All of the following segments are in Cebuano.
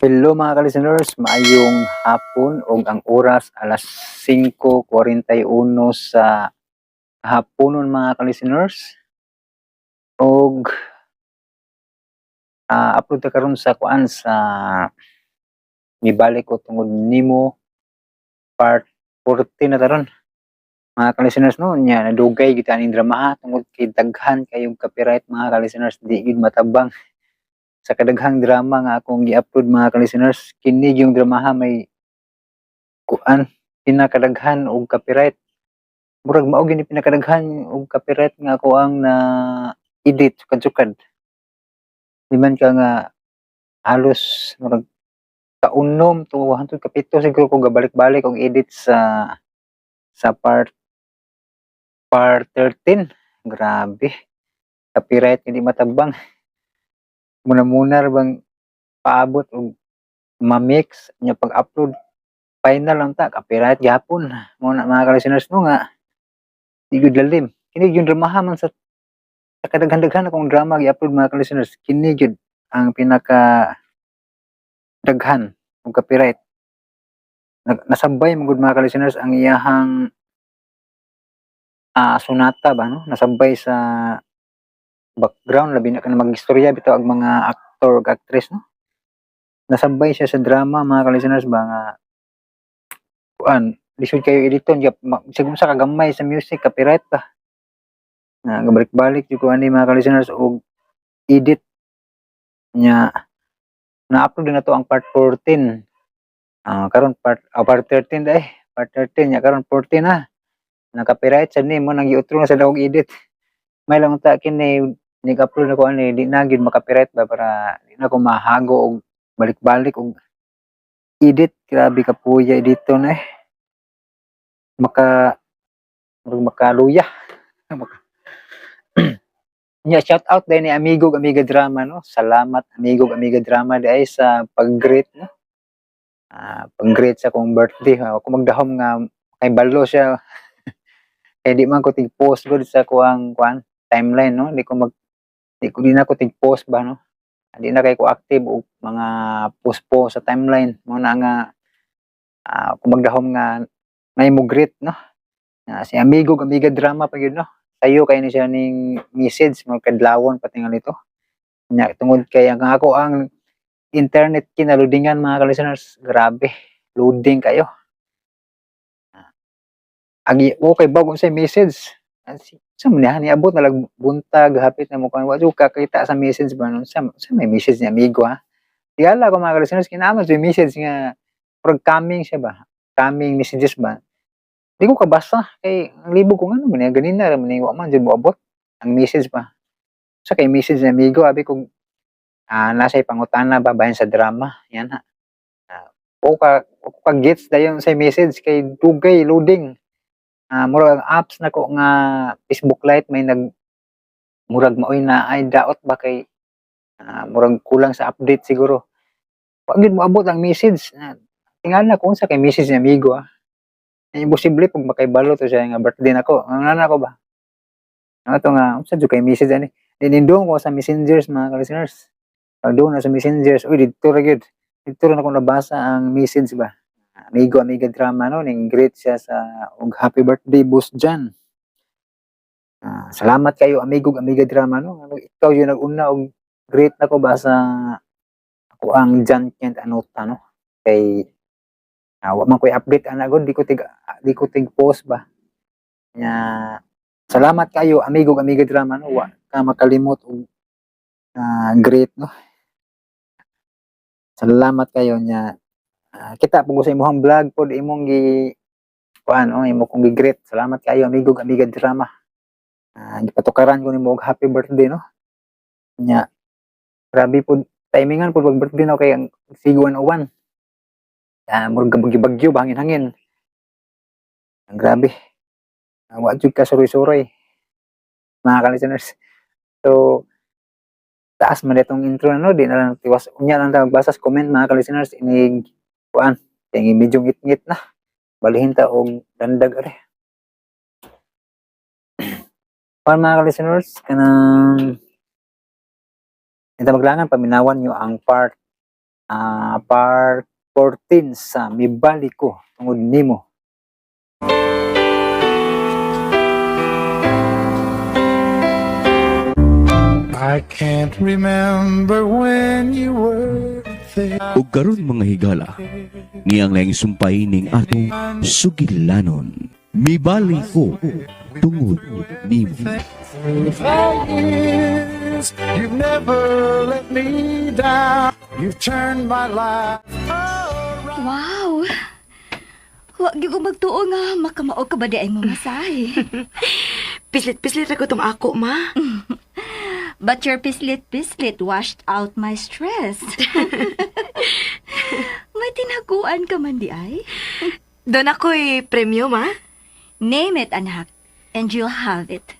Hello, mga ka-listeners, maayong hapon og ang oras alas 5:41 sa haponon, mga ka-listeners. Og upload ta karon sa kuan, sa Mibalik Ko Tungod Nimo part 14 na taron, mga ka-listeners, no. Nya nadugay gyud aning drama ha, tungod kay daghan kayong copyright, mga ka-listeners, di gyud matabang. Sa kadaghang drama nga akong gi-upload, mga ka-listeners, kini yung dramaha may kuan, pinakadaghan og copyright. Murag mao gyud ni pinakadaghan og copyright nga ako ang na edit sukad-sukad. Di man ka nga halos murag kaunom to hantod kapito siguro ko gabalik-balik og edit sa part 13. Grabe. Copyright, hindi matabang. Muna-muna ra bang paabot og ma-mix nya, pag-upload final lang ta, copyright gihapon. Mao na, mga ka-listeners, no, nga di gyud lalim. Kini gyud dramaha man sa kadaghan-daghan akong drama gi-upload, mga ka-listeners, kini gyud ang pinaka daghan og copyright. Nasabay man gud, mga ka-listeners, ang iyahang sonata ba, no, nasabay sa background, labi na kanang mag-istorya bitaw ang mga aktor ug actress, no. Nasabay siya sa drama, mga ka-listeners ba, nga kuan, lisod kayo editon, bisag unsa ka gamay sa music, copyright ba. Na gabalik-balik jud ko ani, mga ka-listeners, og edit. Nya na-upload na to ang part 14. Karon part 13 diay, part 13, nya karon 14 na. Na copyright sad ni, mao nang giutro na sad akong edit. May lang unta kini nig-upload ako ani, di na gyud maka-copyright ba, para di na ko mahago og balik-balik og edit. Grabe kapuya editon eh. Maka murag makaluya. Nya shout out diay ni Amigo ug Amiga Drama, no. Salamat, Amigo ug Amiga Drama, diay sa pag-greet, no. Pag-greet sa akong birthday. Ako magdahom nga kay balo siya. Kay di man ko tig-post gud sa kuang kuan timeline, no. Di na ko tig-post ba, no. Di na kay ko active og mga post-post sa timeline. Mao na nga ako magdahom nga nay mo greet, no. Si Amigo ug Amiga Drama pa gyud, no. Sayo kay ni siya ning message, mga kadlawon pa tingali to. Nya tungod kay ang ako ang internet kinalodingan, mga ka-listeners, grabe, loading kayo. Agi okay ba kung sa message? Sa man niya niabot na lag buntag, hapit na mo kuan, wa jud kakita sa message ba, no? Sa may message ni amigo ha. Tigala ko, mga ka-listeners, kinaaman sa message nga murag coming siya ba? Coming messages ba? Di ko kabasa kay ang libog ko, ngano man niya ganina ra man ni, wa man jud moabot ang message ba. Sa kay message ni amigo, abi ko nasa pangutana ba bahin sa drama yan ha. O ka gets dayon sa message kay dugay loading. Murag ang apps nako nga Facebook Lite may nag murag maoy na ay daot ba, kay murag kulang sa update siguro. Wa gyud moabot ang message. Tingala ko unsa kay message ni amigo ah. Ay, imposible pag makaibalo to siya nga birthday nako. Ang nana ko ba? Ano to nga unsa jud kay message ani? Dinindong ko sa messengers, mga ka-listeners. Pag doon na sa messengers, uy, didto ra gyud. Didto ra nako nabasa ang message ba. Amigo Amiga Drama, no, ning greet siya sa og "Happy birthday, Boss John." Salamat kayo, Amigo Amiga Drama, no. Ikaw yung nag-una og greet nako ba sa ako ang John Kent Anota, no. Kay wa man ko'y update ana gud, di ko tig post ba. Nya salamat kayo, Amigo Amiga Drama, no, wa ka makalimot og greet, no. Salamat kayo. Nya kita po ko sa imong vlog pod, imong gi kuan, oh, imo kong gi-greet. Salamat kayo, Amigo Amiga Drama. Gipatukaran ko nimo og happy birthday, no. Nya grabe pod timingan pod pag birthday no, kay ang Sig 101. Murag bagyo-bagyo ba, hangin-hangin. Ang grabe. Wa jud ka suroy-suroy, mga ka-listeners. So taas man itong intro na, no, di na lang tiwas unya lang ta magbasa sa comment, mga ka-listeners, inig kuan kay medyo ngit-ngit na. Balihin ta og dandag are. Kuan, mga ka-listeners, kanang ita maglangan paminawan nyo ang part Part 14 sa Mibali Ko Tungod Nimo. I can't remember when you were there. Ug karon mga higala, niyang laing sumpay ning atong sugilanon. Mibali ko tungod nimo. Through the years, you've never let me down. You've turned my life around. Wow! Wa gyud ko magtuo nga makamao ka ba di ay mamasahe. Pislit-pislit ra ko tong ako, ma. But your pislit-pislit washed out my stress. May tinaguan ka man di ay? Doon ako'y premyo, ma. Name it, anak, and you'll have it.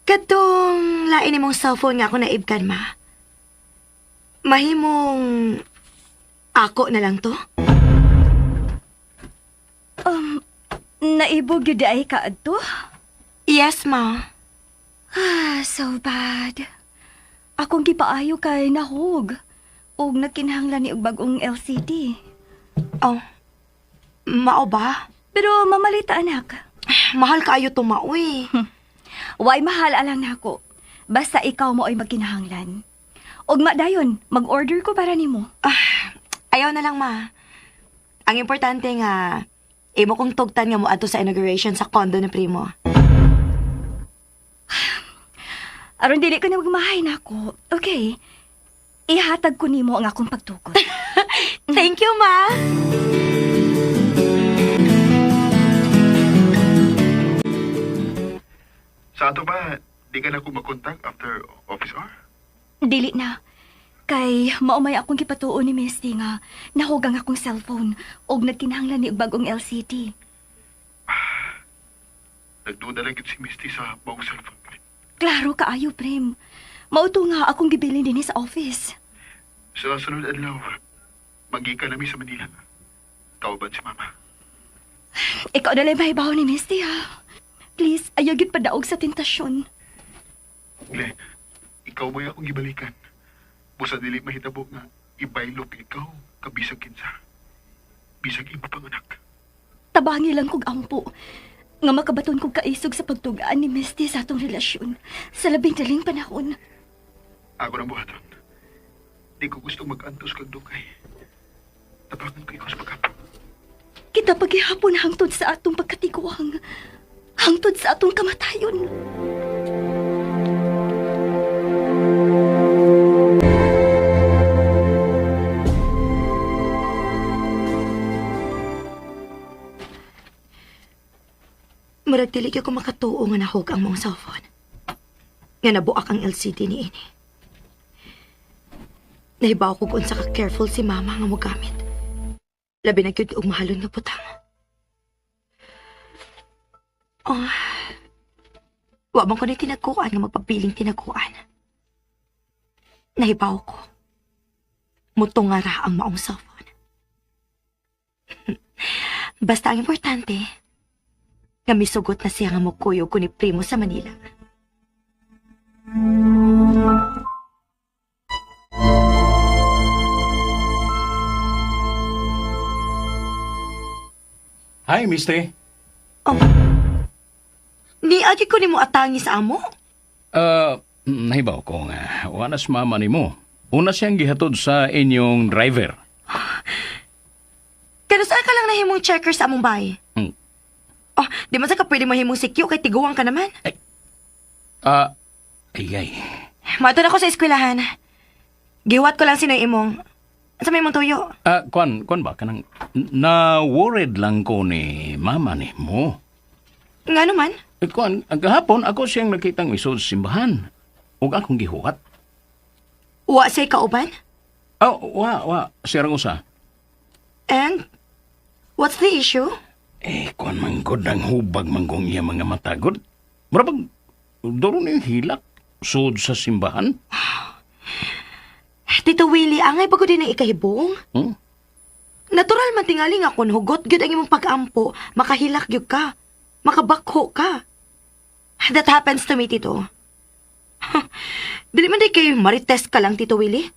Katong lain nimong cellphone nga ako naibkan, ma. Mahimong ako na lang to. Naibog gyud di ay ka adto? Yes, ma. Ah, so bad. Akong gipaayo kay nahog. Og nagkinahanglan ni og bag-ong LCD. Oh, mao ba? Pero mamalita, anak. Mahal kaayo to, ma, uy. Way mahal alang nako. Basta ikaw mo ay magkinahanglan. Og madayon, mag-order ko para nimo. Ayaw na lang, ma. Ang importante nga, imo kong tugtan nga mo adto sa inauguration sa condo ni Primo. Aron dili ka na magmahay nako. Okay. Ihatag ko nimo ang akong pagtukod. Thank you, ma. Sa ato ba, di ka na ko makontak after office hour? Dili na. Kay maumay akong gipatuo ni Misty nga nahugang akong cellphone og nagkinahanglan ni og bag-ong LCD. Nagduda lang gid si Misty sa buong cellphone. Klaro kaayo, Prem. Mauto nga akong gibilin dinhi sa office. Sa sunod adlaw, manggikan nami sa Manila. Kauban si Mama. Ikaw na lang mahibaw ni Misty, ha? Please, ayaw gyud padaog sa tentasyon. Glenn, ikaw mo akong gibalikan. Busa dili mahitabo nga ibaylok ikaw kabisag kinsa. Bisag imo pang anak. Tabangi lang kog ampo nga makabaton kog kaisog sa pagtugaan ni Misty sa atong relasyon sa labing daling panahon. Ako nang buhaton. Di ko gusto mag-antos kag dugay. Tabangan ko ikaw sa pagkapo. Kita paghihapon hangtod sa atong pagkatiguang, hangtod sa atong kamatayon. Murag dili gyud ko makatuo nga nahog ang mong cellphone. Nga nabuak ang LCD ni ini. Nahibaw ko kung unsa ka careful si mama nga mogamit. Labi na gyud og mahalon nga butang. Oh. Wa man ko ni tinaguan nga magpabiling tinaguan. Nahibaw ko. Mutungara ang maong cellphone. Basta ang importante, nga misugot na siya nga mukuyog ko ni Primo sa Manila. Hi, Misty. Oh. Niagi ko nimo atangi sa amo? Nahibaw ko nga. Wala sa mama ni mo. Una siyang gihatod sa inyong driver. Pero saan ka lang nahimong checker sa among bahay? Oh, di man sa ka pwede mahimong sikyo kay tiguang ka naman. Ah, ay ay. Mato na ko sa eskwelahan. Giwat ko lang sino imong. Sa may imong tuyo. Ah, kwan ba kanang na worried lang ko ni mama ni mo. Nga naman. Eh, kwan, ang kahapon ako siyang nakitang isod sa simbahan. Ug akong gihuwat. Wa say kauban? Oh, wa, wa, sirang usa. And what's the issue? Eh, kwan man gud ang hubag man kong iya mga matagod. Mura bag, duro ni hilak sud sa simbahan. Tito Willie, angay bago din ang ikahibong? Hmm? Natural man tingali nga kun hugot gyud ang imong pag-ampo, makahilak gyud ka. Makabakho ka. That happens to me, Tito. Dili man di kay marites ka lang, Tito Willie.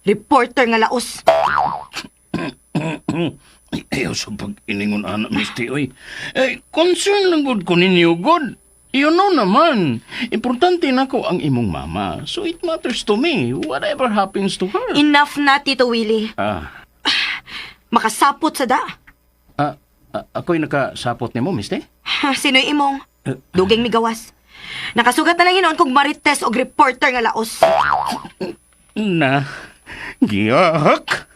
Reporter nga laos. Ay, ayaw sa pag-iningon, anak, Misty, oy. Eh, concern lang gud ko ninyo, god. You know naman, importante na ko ang imong mama. So it matters to me, whatever happens to her. Enough na, Tito Willie. ah, Makasapot sa da. ah, ah, ako'y nakasapot nimo, Misty? Ha, sino'y imong? Duging migawas. Nakasugat na lang hinon kung marites og reporter nga laos. Na, giyahak.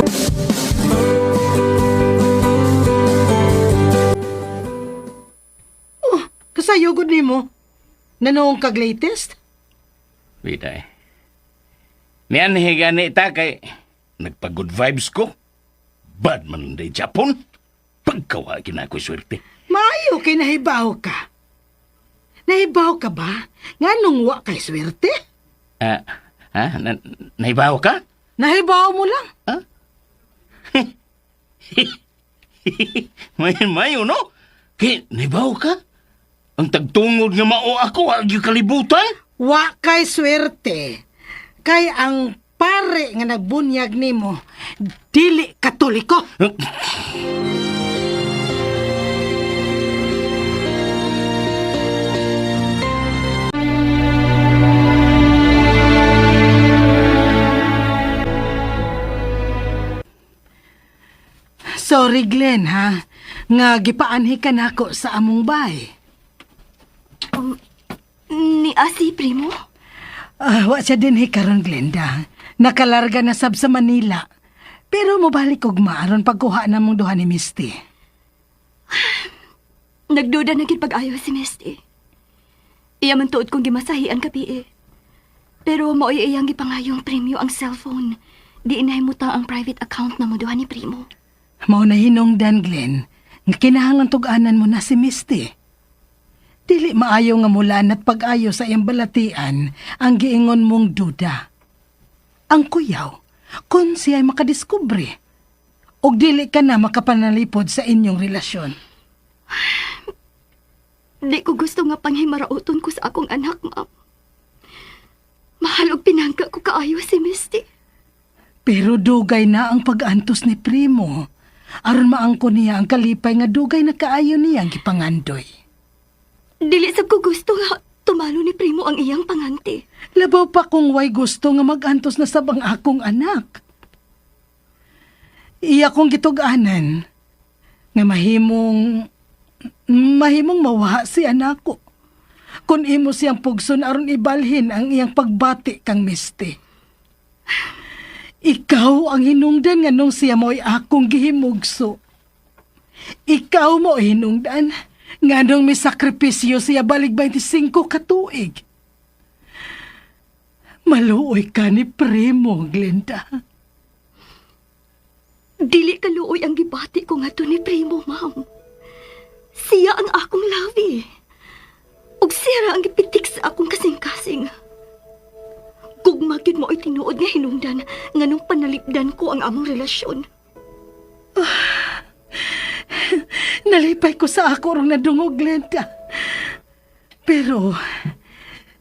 Kasayugod nimo. Nanoong kag latest? Wait ay. Niyan gani ta kay nagpa-good vibes ko. Bad man day Japon. Pagkawa gina ko'y swerte. Maayo kay nahibaw ka. Nahibaw ka ba? Nganong wa kay swerte? Ah, ha? Na, naibaw ka? Nahibaw mo lang. May mayo no? Kay naibaw ka? Ang tagtungod nga mao ako ag kalibutan? Wa kay swerte. Kay ang pare nga nagbunyag nimo dili katoliko. Sorry Glenn ha, nga gipaanhi ka nako sa among bay. Ni Asi, primo? Ah, wa siya din karon Glenda. Nakalarga na sab sa Manila. Pero mobalik og maaron pagkuha namong duha ni Misty. Nagduda na gid pag-ayo si Misty. Iya man tuod kong gimasahian gabi eh. Pero mao'y iyang gipangayong premyo ang cellphone. Di inahimutang ang private account na mo duha ni primo. Mao na hinungdan Glenn, nga kinahanglan tug-anan mo na si Misty. Dili maayo nga mulan at pag-ayo sa iyang balatian ang giingon mong duda. Ang kuyaw, kung siya'y makadiskubre, og dili ka na makapanalipod sa inyong relasyon. Di ko gusto nga panghimarauton ko sa akong anak, ma'am. Mahal og pinangga ko kaayo si Misty. Pero dugay na ang pag-antos ni Primo. Aron maangko niya ang kalipay nga dugay na kaayo niya ang gipangandoy. Dili sab ko gusto nga tumalo ni primo ang iyang pangante. Labaw pa kung way gusto nga mag-antos na sab ang akong anak. Iya kong gitug-anan nga mahimong mahimong mawaha si anak ko. Kung imo siyang pugson aron ibalhin ang iyang pagbati kang Misty. Ikaw ang hinungdan nga nung siya mo'y akong gihimugso. Ikaw mo hinungdan nga nung may sakripisyo siya balik 25 ka tuig. Maluoy ka ni Primo, Glenda. Dili kaluoy ang gibati ko ngadto ni primo, ma'am. Siya ang akong labi. Ug siya ra ang gipitik sa akong kasing-kasing. Gugma gyud mo ay tinuod nga hinungdan nga nung panalipdan ko ang among relasyon. Nalipay ko sa ako rong nadungog, Glenda. Pero,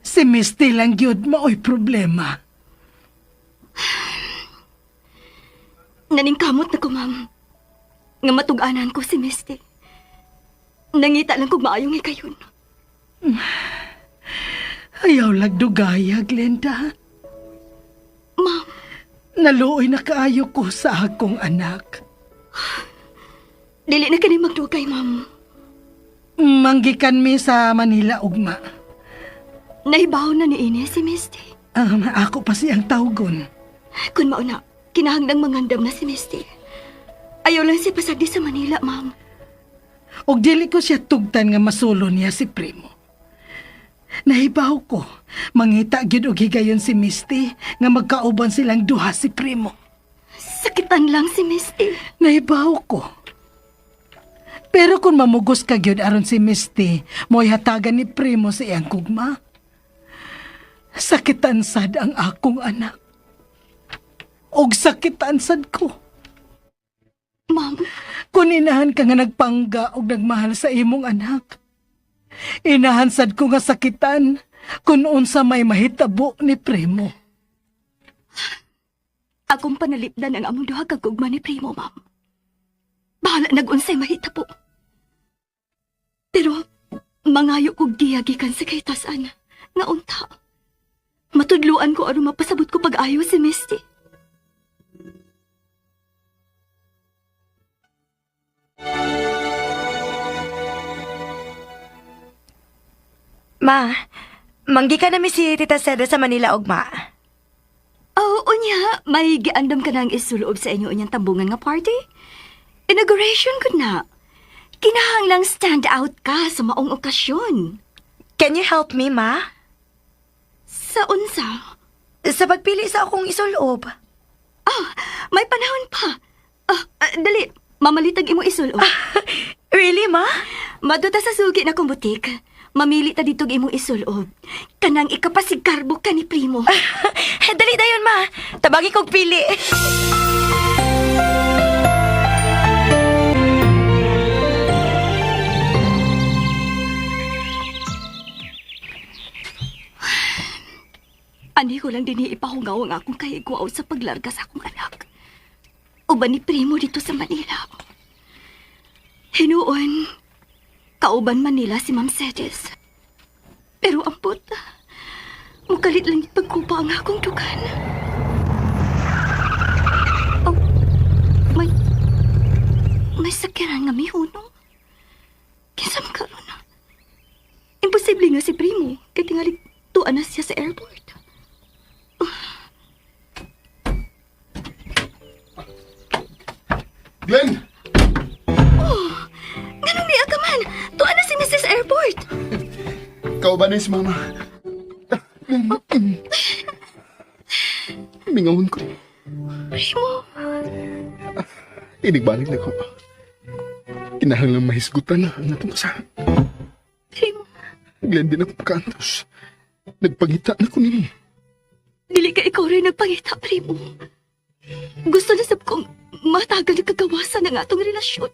si Misty lang gyud maoy problema. Naningkamot na ko, ma'am. Nga matug-anan ko si Misty. Nangita lang kog maayong hikayon. Ayaw lagdugaya, Glenda. Ma'am, Naluoy na kaayo ko sa akong anak. dili na kini magdugay, ma'am. Manggikan mi sa Manila, ugma. Nahibaw na ni Ines si Misty. Ako pa siyang tawgon. Kun mauna, kinahanglang mangandam na si Misty. Ayaw lang si pasagdi sa Manila, ma'am. Og dili ko siya tugtan nga masulo niya si Primo. Nahibaw ko, mangita gyud og higayon si Misty nga magkauban silang duha si Primo. Sakitan lang si Misty. Nahibaw ko. Pero kung mamugos ka gyud aron si Misty, mo'y hatagan ni Primo sa iyang gugma. Sakitan sad ang akong anak. Og sakitan sad ko. Ma'am, Kung inahan ka nga nagpangga og nagmahal sa imong anak. Inahan sad ko nga sakitan kung unsa may mahitabo ni Primo. Akong panalipdan ang among duha kag gugma ni Primo, ma'am. Bahala nag-unsay mahitabo. Pero mangayo kog giya gikan sa kahitasan nga unta. Matudluan ko aron mapasabot ko pag-ayo si Misty. Ma, manggi ka na mi si Tita Seda sa Manila ugma. Oh, unya, may giandam ka nang isuloob sa inyo unyang tambungan nga party? Inauguration ko na. Kinahanglang stand out ka sa maong okasyon. Can you help me, ma? Sa unsa? Sa pagpili sa akong isulob. Ah, may panahon pa. Ah, dali, mamalitag imo isulob. Really, ma? Maduta sa sugi na kong butik. Mamili ta dito imong isulob. Kanang ikapasigarbo ka ni Primo. Dali dayon, ma. Tabagi kog pili. Ani ko lang din ipahungaw ang akong kahigwaw sa paglarga sa akong anak. Uban ni Primo dito sa Manila. Hinuon, kauban Manila si Ma'am Sedes. Pero ampot, mukalit lang pagkupa ang akong dukan. Oh, may, may sakyanan nga mihunong. Kinsa man karon? Imposible nga si Primo, kay tingali tuan na siya sa airport. Glenn! Ganun niya ka man! Tuan na si Mrs. Airport! Ikaw ba na si mama? Mingawon ko rin. Primo, Inigbalik na ko. Kinahanglan mahisgutan na ang atong kasal. Primo, Glenn din ako pagkaantos. Nagpangita na ko nimo. dili ka ikaw rin nagpangita, Primo. Gusto na sab kong matagal na kagawasan ang atong relasyon.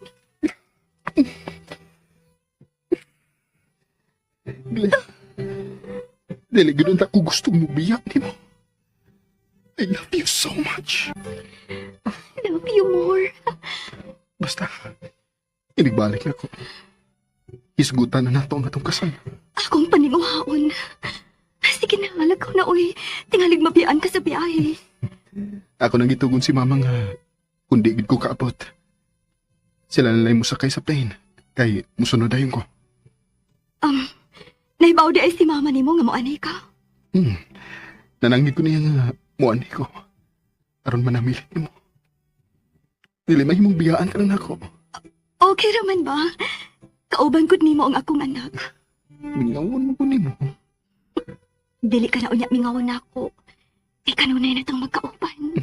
Glenn, dili gud unta ko gusto mo biyak nimo. I love you so much. Love you more. Basta, inigbalik na ko. Hisgutan na nato ang atong kasal. Akong paninguhaon. Sige na, alagaw na, uy. Tingalig mabiyaan ka sa biyahe. Ako nang gitugon si mama nga kundi gid ko kaabot. Sila na lang mosakay sa plane kay musunod dayon ko. Um, naibaw di ay si mama nimo nga moanay ka. Hmm. Nanangit ko niya nga muani ko. Aron manamilit nimo. Dili mahimong biyaan ka lang nako. Okay raman ba? Kauban gud nimo ang akong anak. Mingawon mo ko nimo. Dili ka na unya mingawan nako. Kay kanunay na tang magkauban.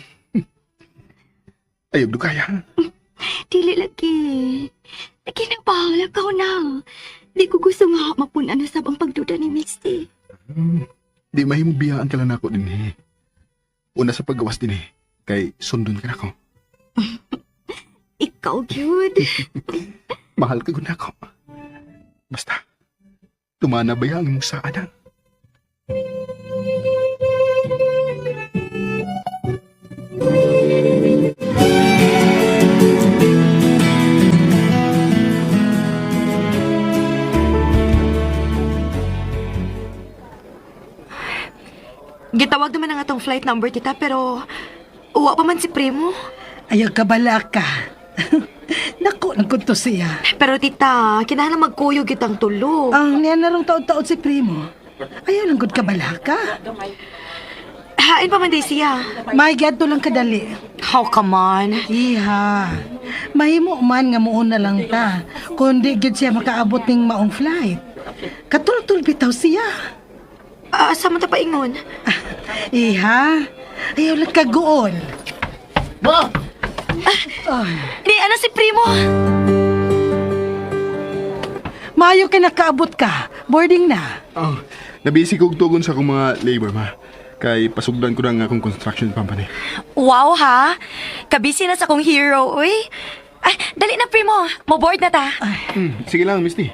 Ayaw do kaya. Dili lagi. Lagi na ba? Lakaw na. Di ko gusto nga mapuna na sab ang pagduda ni Misty. Hmm. Di mahimong biyaan ka lang nako dinhi. Una sa paggawas dinhi kay sundon ka nako. Ikaw, gyud. Mahal ka gud nako. Basta tumana ba ang imong saad ha? Gitawag naman ang atong flight number, tita, pero uwa pa man si Primo. Ayaw kabala ka. Naku, nagkunto siya. Pero tita, kinahanglan magkuyog kitang tulo. Ang niya na rong taod-taod si Primo. Ayaw lang gud kabala ka. Hain pa man day siya. May gadto lang kadali. Oh, come on. Iha, mahimo man nga muuna lang ta. Kundi gyud siya makaabot ning maong flight. Katultul bitaw siya. Ah, asa man ta paingon? Iha, ayaw lang kaguol. Ma! Di, ano si Primo? Maayo kay nakaabot ka. Boarding na. Oh, nabisi kog tugon sa akong mga labor, ma. Kay pasugdan ko na ang akong construction company. Wow, ha? Kabisi na sa akong hero, uy. Ay, dali na, Primo. Mo-board na ta. Sige lang, Misty.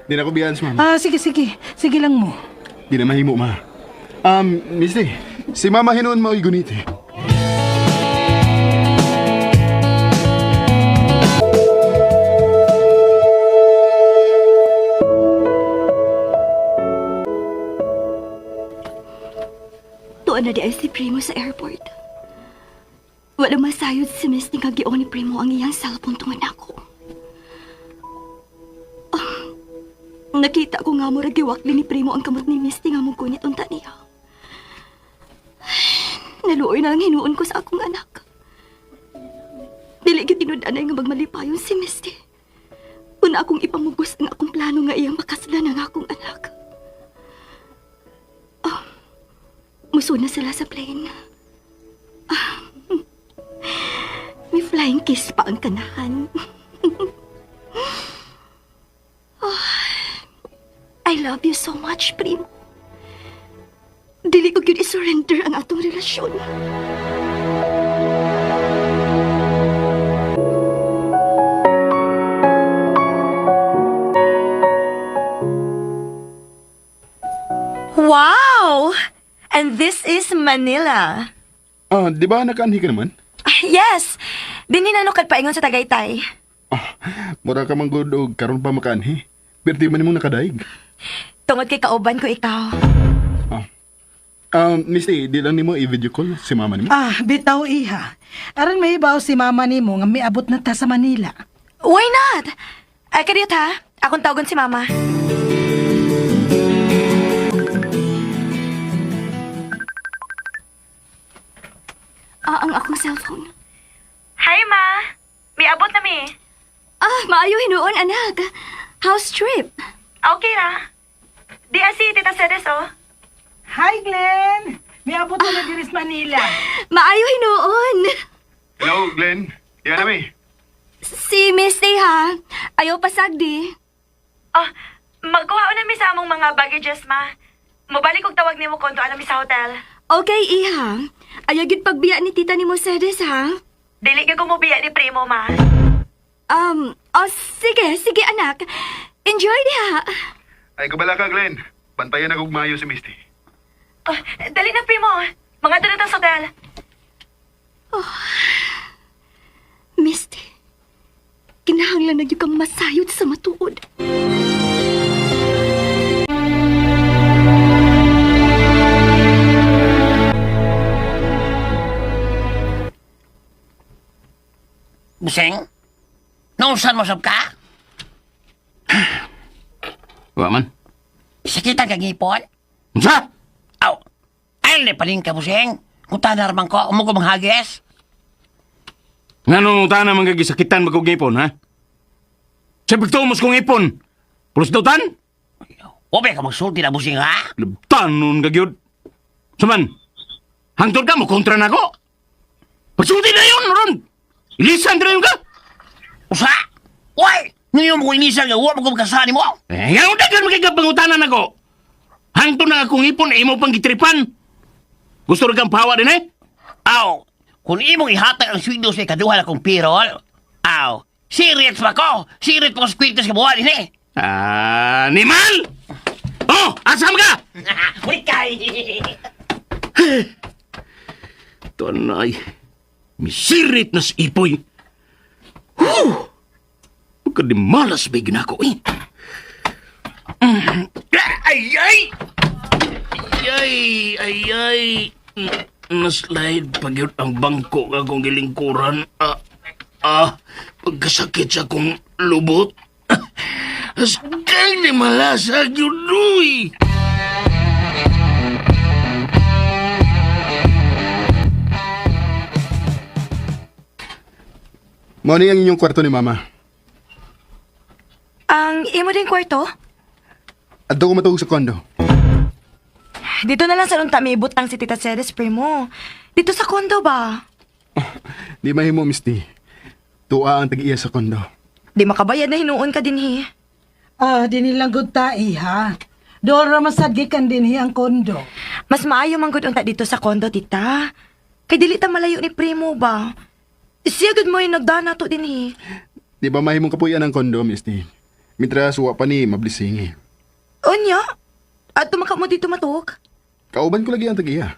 Di na ako biyaan sa mama. Ah, sige, sige. Sige lang mo. Di na mahimo, ma. Misty, si mama hinuon mo gunit eh. na di ay si Primo sa airport. Wala masayod si Misty nga gion ni Primo ang iyang cellphone tungod nako. Ah, nakita ko nga murag giwakli ni Primo ang kamot ni Misty nga mugunit unta niya. Naluoy na lang hinuon ko sa akong anak. Dili gyud tinud-anay nga magmalipayon si Misty. Una akong ipamugos ang akong plano nga iyang makaslan ang akong anak. Muso na sila sa plane. Ah, may flying kiss pa ang kanahan. Ah, I love you so much, Primo. Dili ko gyud i-surrender ang atong relasyon. Wow! And this is Manila. Ah, di ba nakaanhi ka naman? Ah, yes! Dinhi na nukad paingon sa Tagaytay. Ah, mura ka man gud og karon pa makaanhi. Perti man nimo nakadaig. Tungod kay kauban ko ikaw. Ah. Misty, di lang nimo i-video call si mama nimo. Ah, bitaw iha. Aron mahibaw si mama nimo nga miabot na ta sa Manila. Why not? Ay, kadiyot ha. Akong tawagon si mama. Ah, ang akong cellphone. Hi, ma! May abot na mi. Ah, maayo hinuon, anak. House trip. Okay ra. Di si Tita Ceres, oh. Hi, Glenn! Miabot na na diri sa Manila. Maayo hinuon. Hello, Glenn. Yan na mi. Si Misty ha. Ayaw pasagdi. Oh, magkuha na mi sa among mga baggages, ma. Mobalik og tawag nimo konto ana mi sa hotel. Okay, iha. Ayaw gyud pagbiya ni tita ni Mercedes ha. Dili gyud ko mobiya ni primo, ma. Oh, sige, sige anak. Enjoy diha. Ay, kabala ka, Glenn. Bantayan ako maayo si Misty. Oh, dali na, primo. Mga doon na sa hotel. Misty, kinahanglan na gyud kang masayod sa matuod. Buseng? Naunsan mo sab ka? Wa man. Sakitan ka ngipon? Unsa? Aw, ay paling ka, Buseng. Kung tanar man ko, umugo manghagis. Ngano utana man kagisakitan magkog ngipon, ha? Sa pagtumos kong ipon. Pulos dautan? Obe ka magsulti na, Buseng, ha? Labtan nun kagyod. Saman, hangtod ka mo kontra na ako. Pagsulti na yun, ron. Ilisan na yun ka. Usa? Uy! Ngayon mo ko inisan nga, huwag mo ko magkasani mo. Eh, nga dagan makikapangutanan ako. Hangtod na akong ipon, imo pang gitripan. Gusto rin kang pawa din eh? Aw, kung imong ihatag ang sweldo sa ikaduha na kong pirol, aw, sirit pa ko! Sirit pa ko sa kwintas ka buwan, ini! Animal! Oh, asam ka? Uy, kay! Tanay, misirit na sa ipoy. Whew! Pagkadimalas ba ginako eh? Ay, ay! Ay, ay, ay! Naslide pag yun ang bangko nga akong gilingkuran. Pagkasakit sa akong lubot. Asgang ni malasag yun, uy! Mao ni ang inyong kwarto ni mama. Ang imo din kwarto? Adto ko matugog sa kondo. Dito na lang sa unta may ibutang si Tita Ceres, primo. Dito sa kondo ba? Di mahimo, Misty. Tuwa ang tag-iya sa kondo. Di makabayad na hinuon ka din, hi. Ah, dinilang gud ta iha. Doon ra masad gikan dinhi ang kondo. Mas maayo man gud unta dito sa kondo, tita. Kay dili ta malayo ni primo ba? Siya gud mo yung nagdana to din, hi. Di ba mahimong kapuyan ang kondo, Misty? Mintras wa pa ni mablising eh. Unya? At tumaka mo dito matuok? Kauban ko lagi ang tag-iya.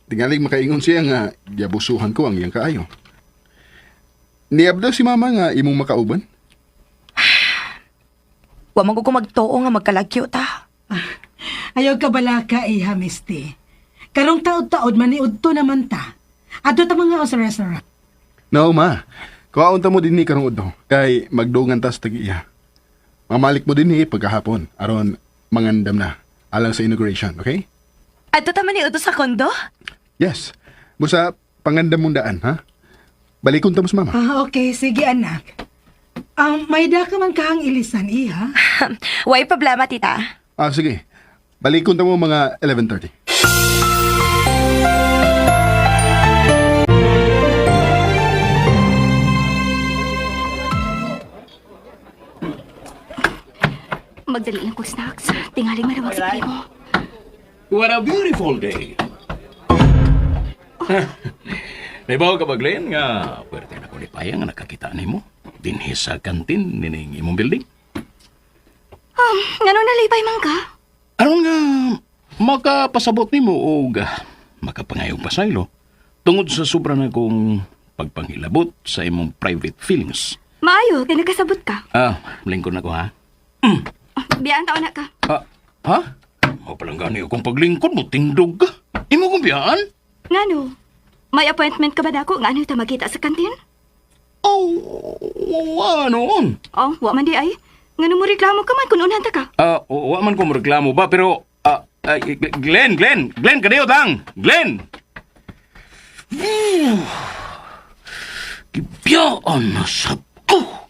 Tingalig makaingon siya nga giabusuhan ko ang iyang kaayo. Niabdo si mama nga imong makauban. Wa man gud ko magtuo nga magkalagyo ta. Ayaw ka balaka iha, Misty. Karong taod-taod maniudto naman ta. Adto ta mga sa restaurant. No, ma. Kuhaon ta mo dinhi karong udto kay magdungan ta sa tag-iya. Mamalik mo dinhi pagkahapon aron mangandam na alang sa inauguration, okay? Adto ta man ni Uto sa kondo? Yes. Busa pangandam mong daan, ha? Balikon ta mo sa mama. Ah, okay. Sige, anak. May da ka man kahang ilisan, iha. Way problema, tita. Ah, sige. Balikon ta mo mga 11:30. Magdali lang kog snacks. Tingaling manawag si Primo. What a beautiful day. Nabaw ka ba, Glenn, nga pwerte na ko lipaya nga nakakita nimo dinhi sa kantin nining imong building. Ngano nalipay man ka? Aron nga makapasabot nimo og makapangayog pasaylo tungod sa sobra na kong pagpanghilabot sa imong private feelings. Maayo, kay nakasabot ka. Ah, lingkod na ko ha. Biyaan taon na ka. Ah, ha? Mao palang gani akong paglingkod mo tindog ka. Imo kong biyaan? Ngano? May appointment ka ba dako nga ano ta magkita sa kantin? Oh, ano? Oh, wa man di ay. Ngano mo reklamo ka man kun unhan ta ka? Ah, wa man ko reklamo ba pero Glenn, Glenn, Glenn kadiyo tang. Glenn. Gibiyaan na sab ko.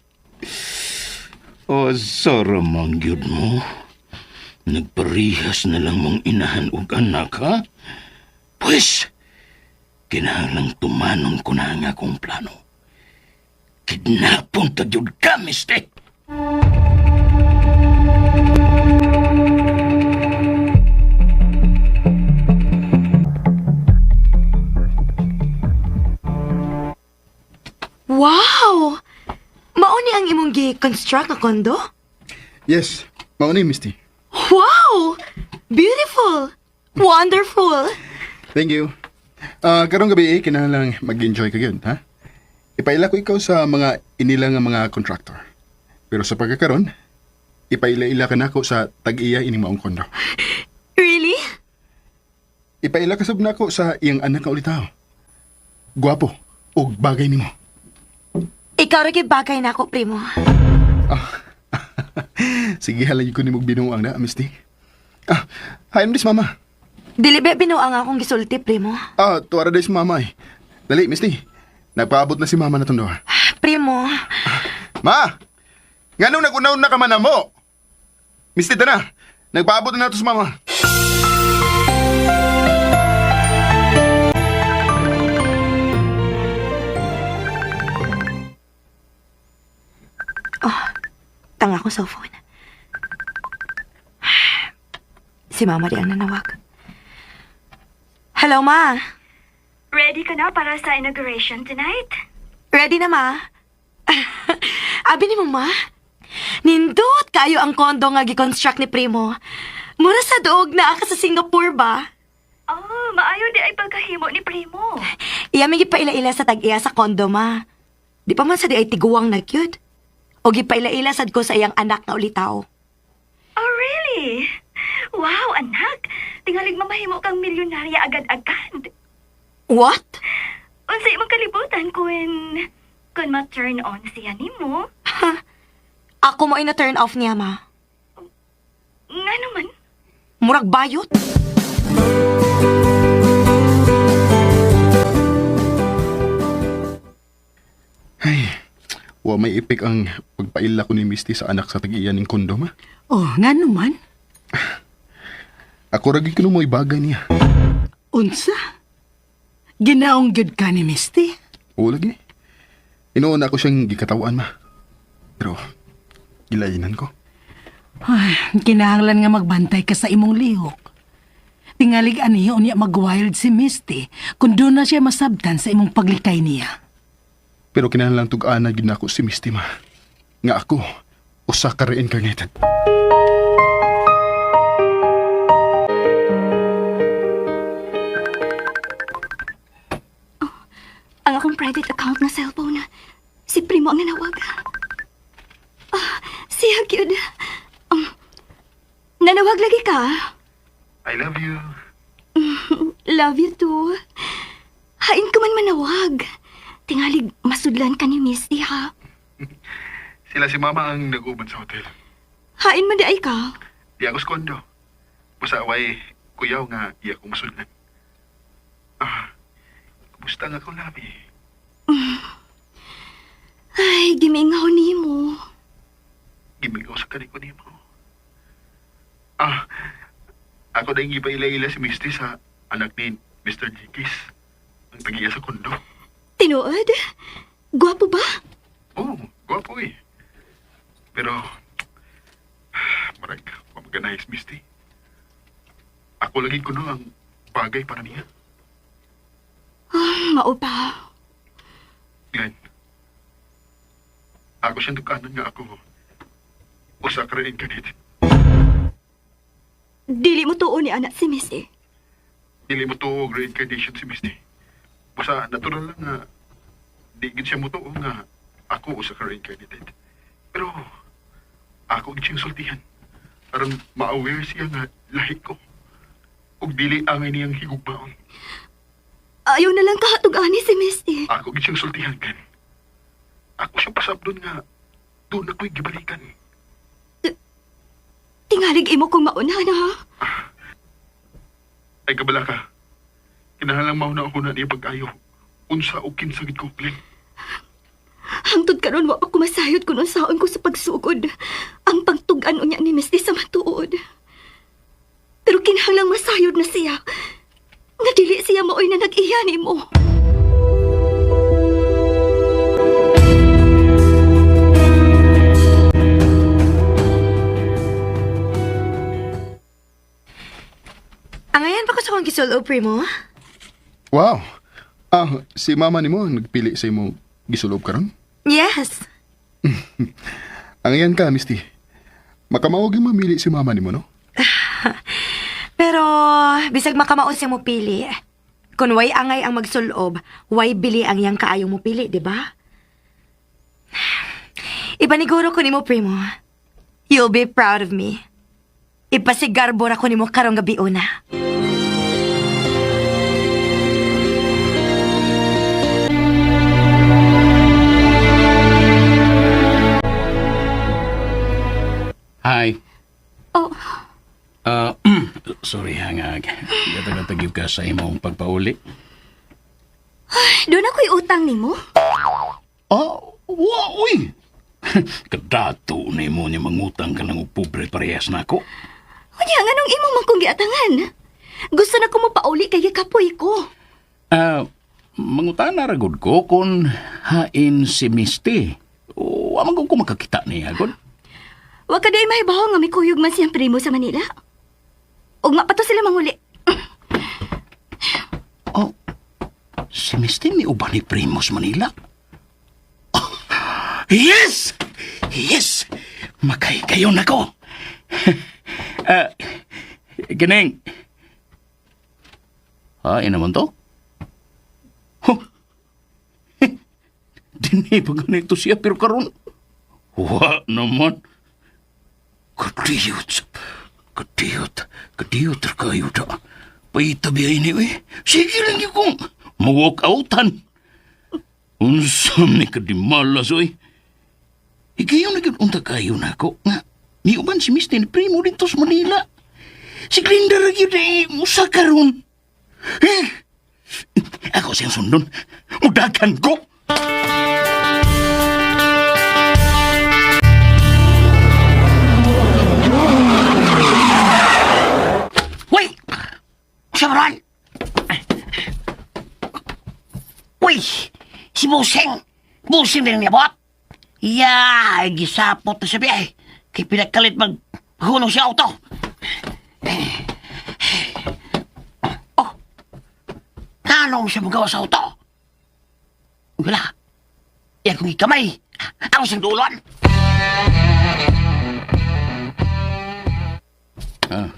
O sara man gyud mo. Nagparihas na lang mong inahan og anak ha. Pwes, kinahanglang tumanon ko na ang akong plano. Kidnapon ta gyud ka, mister. Wow! Mao ni ang imong gi-construct nga kondo? Yes. Mao ni Misty. Wow! Beautiful! Wonderful! Thank you. Ah, karong gabi eh, kinahanglan mag-enjoy ka gyud, ha? Ipaila ko ikaw sa mga inila nga mga contractor. Pero sa pagkakaron, ipaila-ila ka nako sa tag-iya ining maong kondo. Really? Ipaila ka sab nako sa iyang anak nga ulitaw. Gwapo ug bagay nimo. Ikaw ra gyud bagay nako, primo. Sige, halay ko nimog binuang na, Misty. Ah, hi, dis mama. Dili ba binuang akong gisulti, primo? Ah, tuwara dis mama eh. Dali, Misty. Nagpaabot na si mama na tondo. Primo, Ma! Nganong nag-unaw na ka man na mo? Misty, tara. Nagpaabot na nato si mama. tanga akong cellphone. Si Mama di ang nanawag. Hello, Ma. Ready ka na para sa inauguration tonight? Ready na, Ma? Abi ni mo, Ma? Nindot kayo ang kondo nga gi-construct ni Primo. Mura sa duog na ka sa Singapore ba? Oh, maayo di ay pagkahimo ni Primo. Iya may gipaila-ila sa tag-iya sa kondo, ma. Di pa man sa di ay tiguang na cute. O gipaila-ila sad ko sa iyang anak nga ulitaw. Oh, really? Wow, anak. Tingalig mamahimo kang milyonarya agad-agad. What? Unsa imong kalibutan kun ma-turn on siya nimo? Ako mo ay na-turn off niya, ma. Nga naman. Murag bayot. Ay, wa may ipik ang pagpaila ko ni Misty sa anak sa tag-iya ning kondo, ma. Oh, ngano man? Ako ra gyud kuno mo'y bagay niya. Unsa? Ginaong gyud ka ni Misty? Oo lagi. Inuuna ako siyang gikatawan, ma. Pero, gilainan ko. Ay, kinahanglan nga magbantay ka sa imong lihok. Tingalig aniyo niya mag-wild si Misty kung doon na siya masabtan sa imong paglikay niya. Pero kinahanglan tug-ana gyud nako si Misty, ma. Nga ako, usa ka reincarnated. Ang akong private account na cellphone. Si Primo ang nanawag. Ah, siya gyud. Nanawag lagi ka. I love you. Love you too. Hain ka man manawag. Tingalig, masudlan ka ni Misty ha. Sila si mama ang nag-uban sa hotel. Hain man di ay ka. Di ako sa kondo. Basta away, kuyaw nga iya ko masudlan. Ah, kumusta nga ko labi? Ay, gimingaw nimo. Gimingaw sa kaniko nimo. Ah, ako na yung iba-ila-ila si Misty sa anak ni Mr. Jikis. Ang tagiya sa kondo. Tinuod? Gwapo ba? Oh, gwapo eh. Pero, marag, pamaganayos, Misty. Ako lagi kuno ang bagay para niya. Ah, mao pa. Glenn, ako siyang dukanan nga ako. Usa ka reincarnated. Dili mo tuo ni anak si Misty. Dili mo tuo og reincarnation si Misty. Basta natural lang nga di gid siya mo tuo nga ako usa ka reincarnated. Pero ako gid siyang sultihan. Aron ma-aware siya nga lahi ko. Ug dili angay niyang higugmaon. Ayaw na lang kahatog-ani si Misty. Ako gid siyang sultihan, Glenn. Ako siyang pasabdon nga doon ako'y gibalikan. Tingalig imo kong maunahan ha. Ay kabala ka. Kinahanglang mauna-una niya pag-ayo. Unsa o kinsa gid ko, Glenn. Hangtod karon wa pa ko masayod kun unsaon ko sa pagsugod. Ang pagtug-an unya ni Misty sa matuod. Pero kinahanglang masayod na siya. Nga dili siya maoy na nag-iya nimo. Angayan pa ko sa kong gisulo, primo. Wow. Ah, si mama nimo ang nagpili sa imo gisulob karon? Yes. Ang iyan ka, Misty. Makamao gyud mamili si mama nimo, no? Pero bisag makamaon siya mo pili. Kung way angay ang magsulob, way bili ang iyang kaayong mo pili, di ba? Ipaniguro ko nimo, primo. You'll be proud of me. Ipasigarbo ra ko nimo karong gabi una. Hi. Oh, Ah, sorry ha nga. Gatag-gatag ka sa imong pagpauli. doon ako'y utang nimo. Ah, wa, uy. Kadato ni mo ni mangutang ka lang og pobre parehas na ako. Unya, nganong imo man kong giatangan? Gusto na ko mopauli kay gikapoy ko. Ah, mangutana ra gud ko kung hain si Misty. O, wa man gud ko makakita niya gud. Wa ka day mahibaw nga may kuyog man siyang primo sa Manila. Ugma pa to sila manguli. Oh, si Misty may uban ni Primo sa Manila. Oh, yes! Yes! Makay kayo na ko. Ah, gining. Ah, ina man to? Huh. Dini pa ganito siya pero karon. Wa naman. Kadiyot. Kadiyot. Kadiyot ra kayo da. Paitabi ay ni eh. Sige lang yun kung ma-walk outan. Unsam ni kadimalas oy. Ikaw na gyud unta kayo nako nga. Miuban si Mr. ni Primo dito sa Manila. Si Glinda ra gyud ay musa karon. Eh! Ako siyang sundon. Mudagan ko. Uy! Sa maran! Uy! Si Buseng! Buseng din niya, bot! Ya, gisapot na siya, ay. Kay pinagkalit maghulong siya auto. Oh! Nanong siya magawa sa auto? Wala. Yan kong ikamay. Ako siyang dulon. Ah,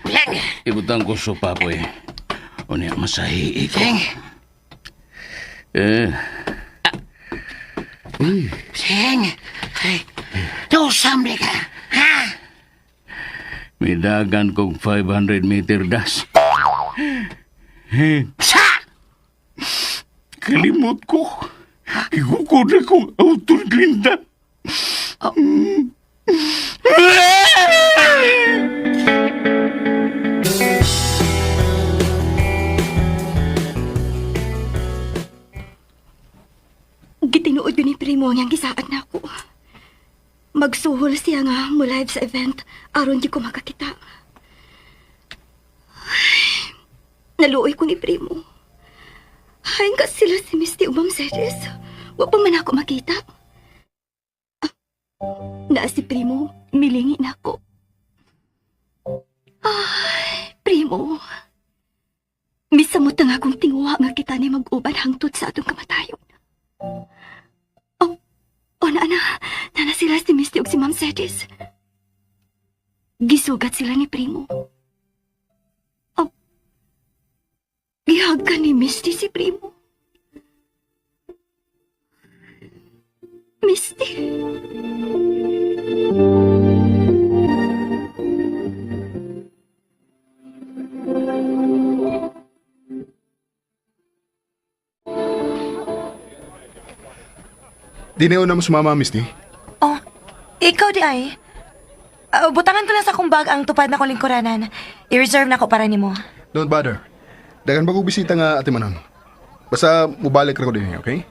Buseng! ibutang ko sopa po eh. Unya masahi ko. Buseng! Eh, Buseng! Ay, Tusam ka! Ha? Midagan kog 500 meter dash. Sa! Kalimot ko. Igukod akong auto, Glinda. Gitinuod yun ni Primo ang iyang gisaad na ako. Magsuhol siya nga mo live sa event aron di ko makakita. Ay, naluoy ko ni Primo. Ay, ka sila si Misty ug Ma'am Ceres. Wa pa man ako makita. Ah, naa si Primo, milingi na ako. Ay, Primo. Misamot ang akong tinguha nga kita ni mag-uban hangtod sa atong kamatayon. Oh, oh na na, nana sila si Misty ug si Ma'am Ceres. Gisugat sila ni Primo. Oh, gihag ka ni Misty si Primo. Misty. Di na mo sumama, Misty. Oh, ikaw di ay. Butangan ko lang sa akong bag ang tupad na kong lingkuranan. I-reserve na ko para nimo. Don't bother. Dagan ba kong bisita nga ate Manon? Basta mubalik ra ko din, okay?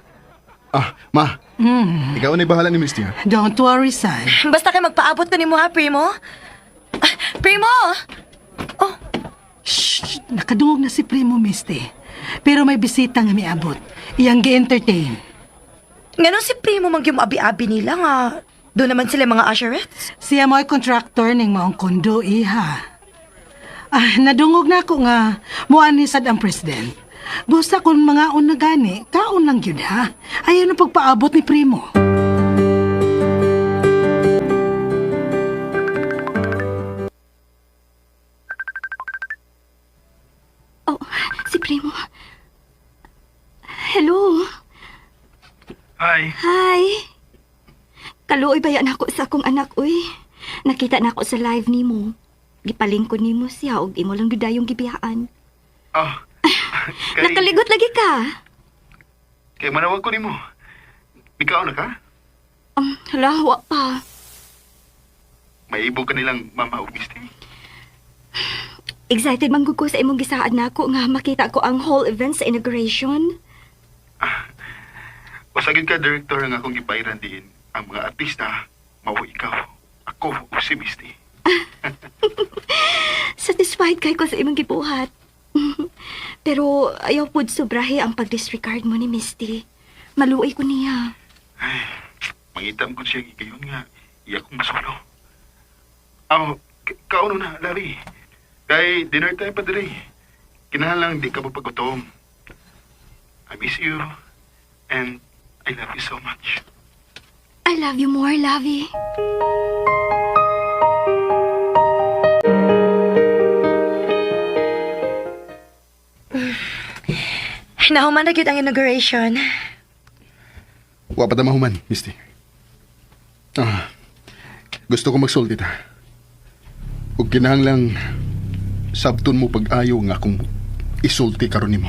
Ah, ma. Ikaw na bahala ni Misty, ha? Don't worry, son. Basta kay magpaabot ko nimo ha, Primo. Ah, Primo! Oh, Shh! Nakadungog na si Primo, Misty. Pero may bisita nga miabot. Iyang gi-entertain. Ngano si Primo man gyud abi-abi nila nga doon naman sila mga usherettes? Siya mo'y contractor ning maong kondo, iha. Ah, nadungog na ako nga muan ni sad ang president. Busa kung mga una gani, kaon lang yun ha. Ayaw na pagpaabot ni Primo. Oh, si Primo. Hello. Hi. Hi. Kaluoy ba yan ako sa akong anak, uy? Nakita na ako sa live nimo. Gipalingkod nimo siya og imo lang gudayong gibiyaan. Ah, Nakaligot lagi ka. Kay manawag ko nimo. Ikaw na ka? Hala, wa pa. Maibog ka nilang mama ug Misty. Excited man gud ko sa imong gisaad nako nga makita ko ang whole event sa inauguration. Wasagin ka, director, ang akong gipairan diin. Ang mga artista, mao ikaw. Ako ug si Misty. Satisfied kay ko sa imong gibuhat. Pero ayaw pud sobrahe ang pag-disregard mo ni Misty. Maluoy ko niya. Mangitam ko siya gigayon nga. Iya kong masulo. Aw, kauno na, Larry. Kay dinner time pa dire. Kinahanglan di ka mapagutom. I miss you and I love you so much. I love you more, Lovey. Nahuman na gyud ang inauguration. Wa pa ta mahuman, Misty. Ah, gusto ko magsulti ta. Ug kinahanglang sabton mo pag-ayo nga akong isulti karon nimo.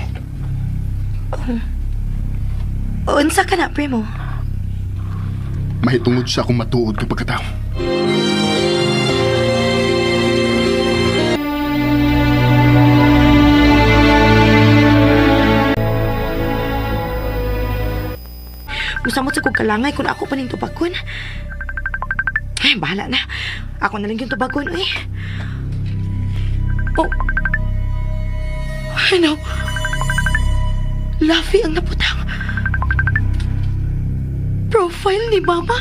Unsa ka na, Primo? Mahitungod sa akong matuod nga pagkatao. Musamot sa kong kalangay kung ako pa ning tubagon. Ay, bahala na. Ako na lang yung tubagon, eh. Oh. Ay, no. Luffy ang naputang. Profile ni Mama.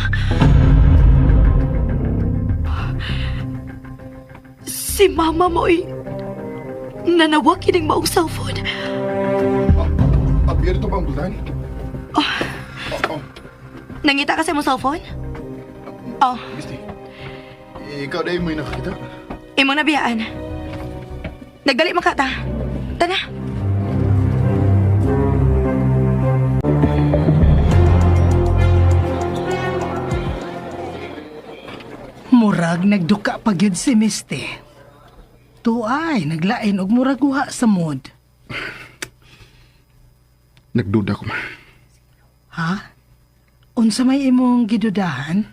Si Mama mo'y nanawag kining maong cellphone. Ah, ito pa ang buldan? Oh. Oh, Nangita ka sa imong cellphone? Oh, Misty. Ikaw dahil mo'y nakakita. Imo na biyaan. Nagdali man ka ta. Tana. Murag nagduka pa gyud si Misty. Tuay, naglain og murag wa sa mood. Nagduda ko, ma. Ha? Unsa may imong gidudahan?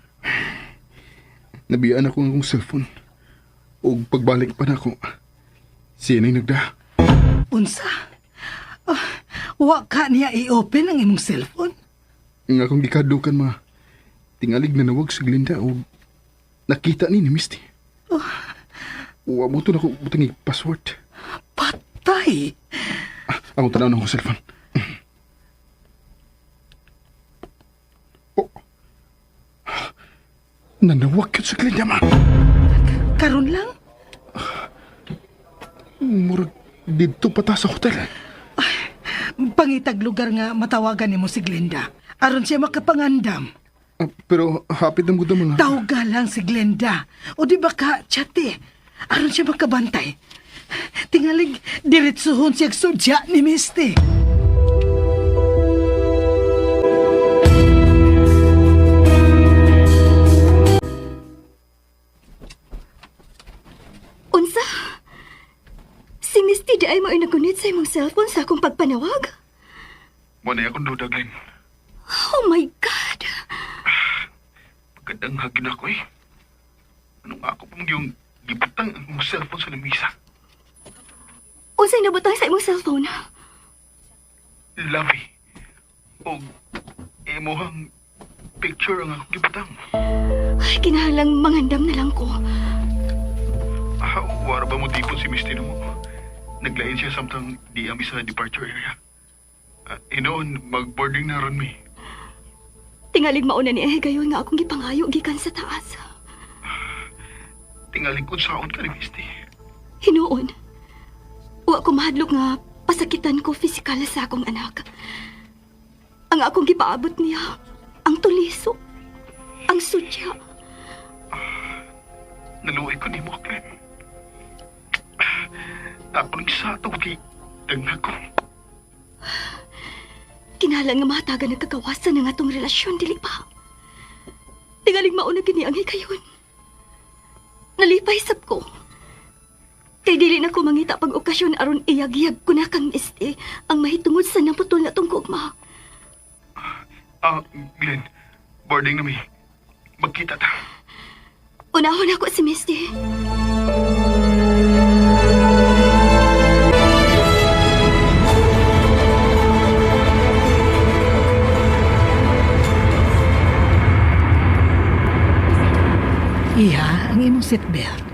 Nabiyaan ako ang akong cellphone. O pagbalik pa nako, siya na'y nagda. Unsa? Ah, wa ka niya i-open ang imong cellphone? Ang akong gikadukan, ma. Tingalig na nawag si Glinda o nakita ni Misty. Wa mo to nako butang password. Patay! Ah, akong tanaw ng akong cellphone. Oh. Nanawag yun sa Glinda, ma. Karon lang? Murag didto pa ta sa hotel. Pangitag lugar nga matawagan nimo si Glenda. Aron siya makapangandam. Ah, pero hapit na mo mga. Tawga lang si Glenda. O di ba ka, chate? Aron siya makabantay. Tingalig, diretsuhon siya sudya ni Misty. Unsa? Si Misty di ay mao'y nagunit sa imong cellphone sa akong pagpanawag? Mo na akong duda, Glenn. Oh my God! Pagkadang hagin ako eh. Anong ako pong yung gibutang ang akong cellphone sa lamisa? Unsay nabutang sa imong cellphone? Lovey. O imuhang picture ang akong gibutang. Ay, kinahanglang mangandam na lang ko. Ah, wara ba mo tipon si Misty mo? Naglain siya samtang di ami sa departure area. Ah, inoon, mag-boarding na ron mi. Tingalig mauna ni Ehegayon nga akong gipangayo gikan sa taas. Tingaling kung saon ka ni Misty. Hinuon. Wa ko mahadlok nga pasakitan ko pisikal sa akong anak. Ang akong gipaabot niya, ang tuliso, ang sudya. Naluoy ko ni mo, Glenn. Ako nang sa kay dangag ko. Kinahanglan nga mahatagan ng kagawasan ng atong relasyon, dili ba? Tingaling mauna gini ang hikayon. Nalipay sab ko. Kay dili na ko mangita pag okasyon aron iyag-iyag ko na kang este ang mahitungod sa naputol na tong gugma. Ah, Glenn, boarding na mi. Magkita ta. Unahon ako si Misty. Iha, ang imong seatbelt.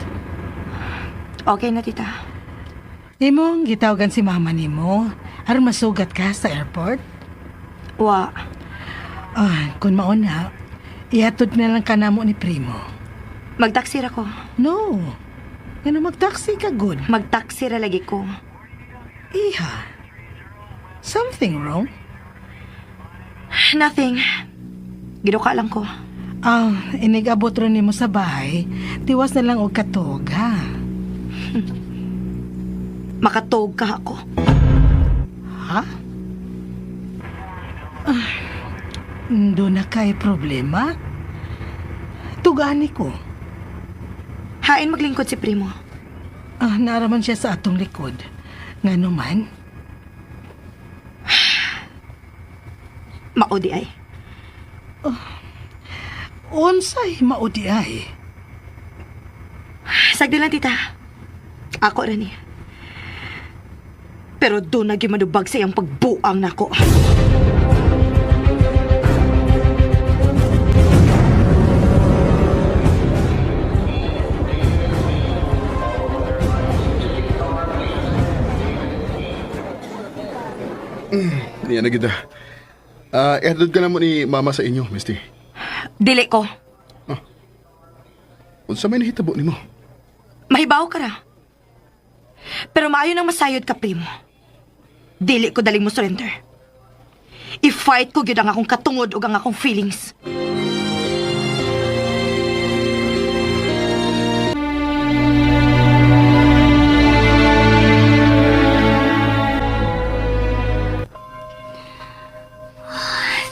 Okay na, tita. Imong gitawagan si mama nimo aron masugat ka sa airport. Wa. Ah, kung mauna, ihatod na lang ka namo ni Primo. Magtaksi ra ko. No. Ngano magtaksi ka good? Magtaksi ra lagi ko. Iha. Something wrong? Nothing. Giduka lang ko. Ah, inigabot ron nimo sa bahay, tiwas na lang og katog, ha? Makatog ka ako. Ha? Ah, doon na kay problema? Tugani ko. Hain maglingkod si Primo. Ah, naaraman siya sa atong likod. Nga naman, Maudi ay. unsay maudi ay. Sagdi lang, tita. Ako ra ni. Pero doon na gimanubag sa iyang pagbuang nako. Niya na kita. Ah, ihatod ka na mo ni mama sa inyo, Misty. Dili ko. Unsa may nahitabo nimo? Mahibaw ka ra. Pero maayo nang masayod ka, Primo. Dili ko daling mo surrender. I-fight ko gyud ang akong katungod ug ang akong feelings.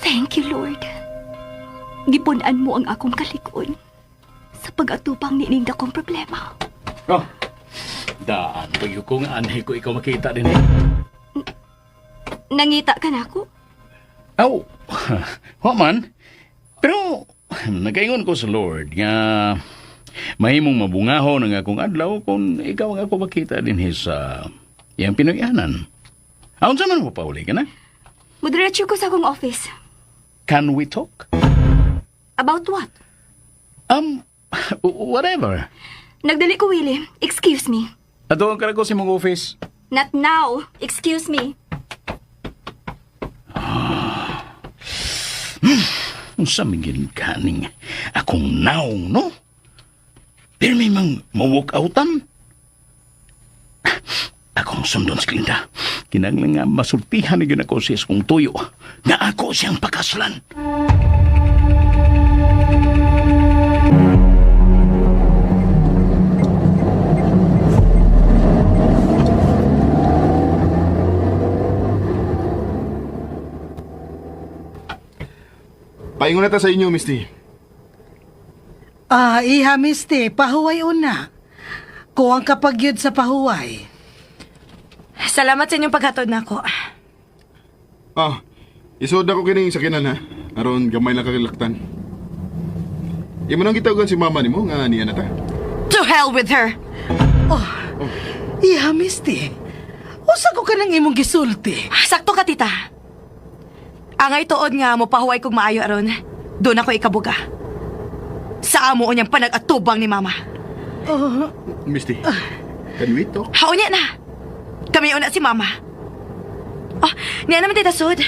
Thank you, Lord. Gipunan mo ang akong kalikon sa pag-atupang nining dakong problema. Oh, daan pa yun ko nga anay ko ikaw makita din eh. Nangita ka na ako? Aw, wa man. Pero nakaingon ko sa Lord nga mahimong mabungahon ang akong adlaw kung ikaw ang ako makita dinhi sa iyang Pinoyanan. Aon sa man mo pauli ka na? Mudiretso ko sa akong office. Can we talk? About what? Whatever. Nagdali ko, Willie. Excuse me. Ato ang ko sa imong office. Not now. Excuse me. Unsa man gyud kaning akong naong, no? Pero may mang ma-walk outan. Akong sundon si Glinda. Kinahanglan nga masultihan na gyud ako sa kong tuyo nga ako siyang pakaslan. Paingon na ta sa inyo, Misty. Ah, iha, Misty, pahuway una. Kuwang kapagyud sa pahuway. Salamat sa inyong paghatod nako. Ah, isuod ako kining sakinan ha. Aron gamay lang kakilaktan. Imo nang gitawagan si mama nimo nga niya na ta. To hell with her! Oh, iha, Misty. Usa ko ka ng imong gisulti. Sakto ka, tita. Angay tuod nga mo pahuway kog maayo aron. Doon ako ikabuga. Sa amo niyang panag-atubang ni mama. Oh, Misty, can we talk? Haunya na. Kami una si mama. Oh, niya naman tita Sud.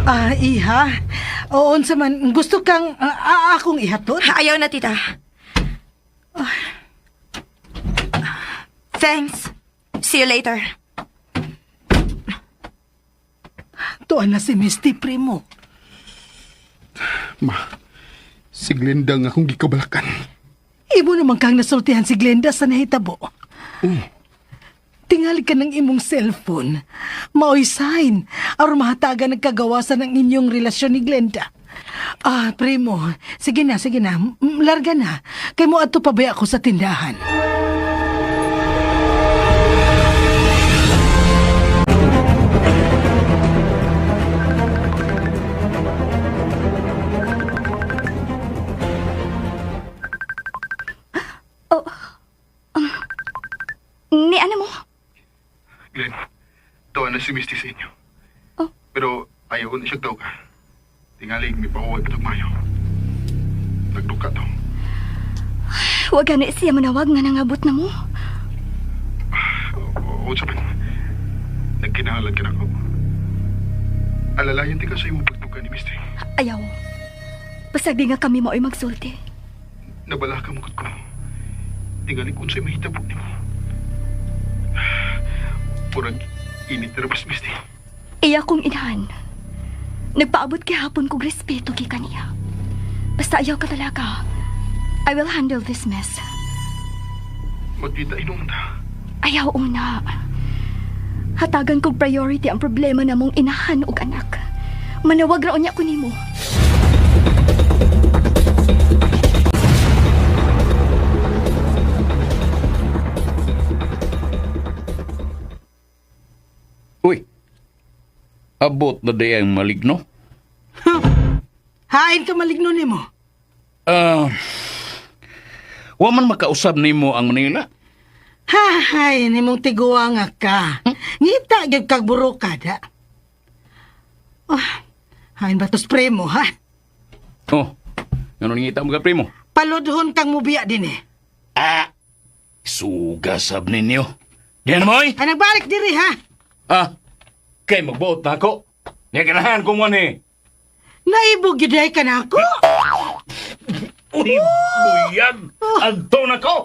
Ah, iha. Oo, unsa man gusto kang akong ihatod? Ayaw na, tita. Thanks. See you later. Tuan na si Misty, primo. Ma, si Glenda nga akong gikabalakan. Imo naman kang nasultihan si Glenda sa nahitabo. Tingali ka ng imong cellphone. Maoy sign. Aron mahatagan nagkagawasan ng inyong relasyon ni Glenda. Ah, primo. Sige na, sige na. Larga na. Kay mo ato pabaya ko sa tindahan. Ni ano mo? Glenn, tuwa na si Misty sa inyo. Oh. Pero ayaw ko na siya tawag. Tingalig, may pahuway patag mayo. Nagduka to. Huwag gani siya manawag nga nangabot na mo. Oo, sa man. Nagkinahalan ka na ako. Alalayan di ka sa imong pagduka ni Misty. Ayaw. Basta di nga kami mao'y magsulti. Nabala ka mukot ko. Tingalig kung sa'yo mahitabo ni mo. Purag init na rabas, Misty. Iya kong inahan. Nagpaabot kihapon kog respeto kay kaniya. Basta ayaw ka talaga. I will handle this mess. Magkita inom ta. Ayaw una. Hatagan kog priority ang problema namong inahan ug anak. Manawag ra unya ko nimo. Uy, abot na day ang maligno. Hain ka maligno nimo. Ah, wa man makausab nimo ang Manila. Ha, hay, nimong tiguwa nga ka. Ngita gyud kag burukada. Oh, hain ba tos primo, ha? Oh, ngano nangita mo ka primo? Paludhon kang mubiya din eh. Ah, sugasab ninyo. Diyan mo, oy. Ay, nagbalik diri, ha? Ah, kay magbuot na ako. Niya ganahan ko mo ni. Naibog gyud ay ka na ako. Uy, buyag! Adto na ko!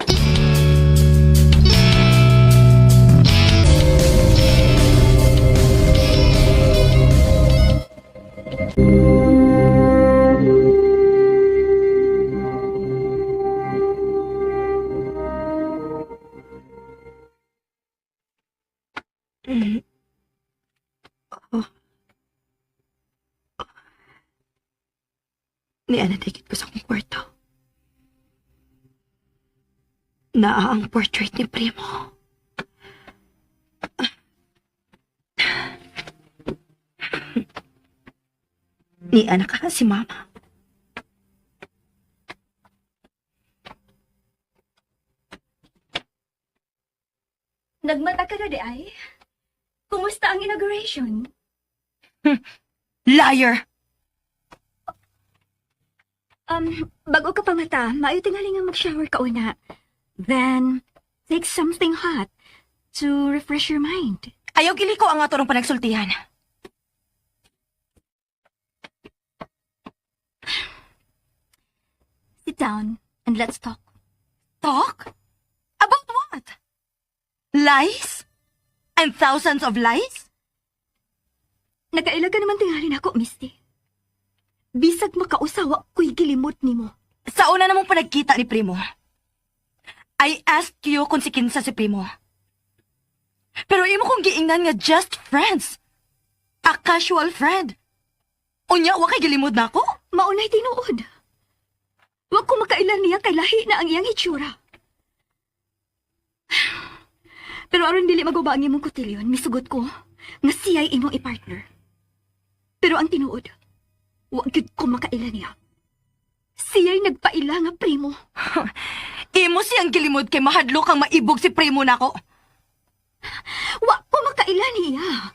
Ni ana dikit ko sa akong kwarto. Naa ang portrait ni Primo. Ni anak ka si mama. Nagmata ka na di ay? Kumusta ang inauguration? Liar! Bago ka pa mata, maayo tingali nga mag-shower ka una. Then, take something hot to refresh your mind. Ayaw gili ko ang ato rong panagsultihan. Sit down and let's talk. Talk? About what? Lies? And thousands of lies? Nakaila ka naman tingali nako, Misty. Bisag makausawa ko'y gilimot nimo. Sa una namong panagkita ni Primo, I asked you kung si kinsa si Primo. Pero imo kong giingnan nga just friends. A casual friend. Unya, wa kay gilimod na ako? Maunay tinuod. Wa ko makailan niya kay lahi na ang iyang hitsura. Pero aron dili maguba ang imong kotilyon, misugot ko nga siya'y imong i-partner. Pero ang tinuod, wa gyud ko makaila niya. Siya'y nagpaila nga primo. Imo siyang gilimod kay mahadlok kang maibog si Primo nako. Wa ko makaila niya.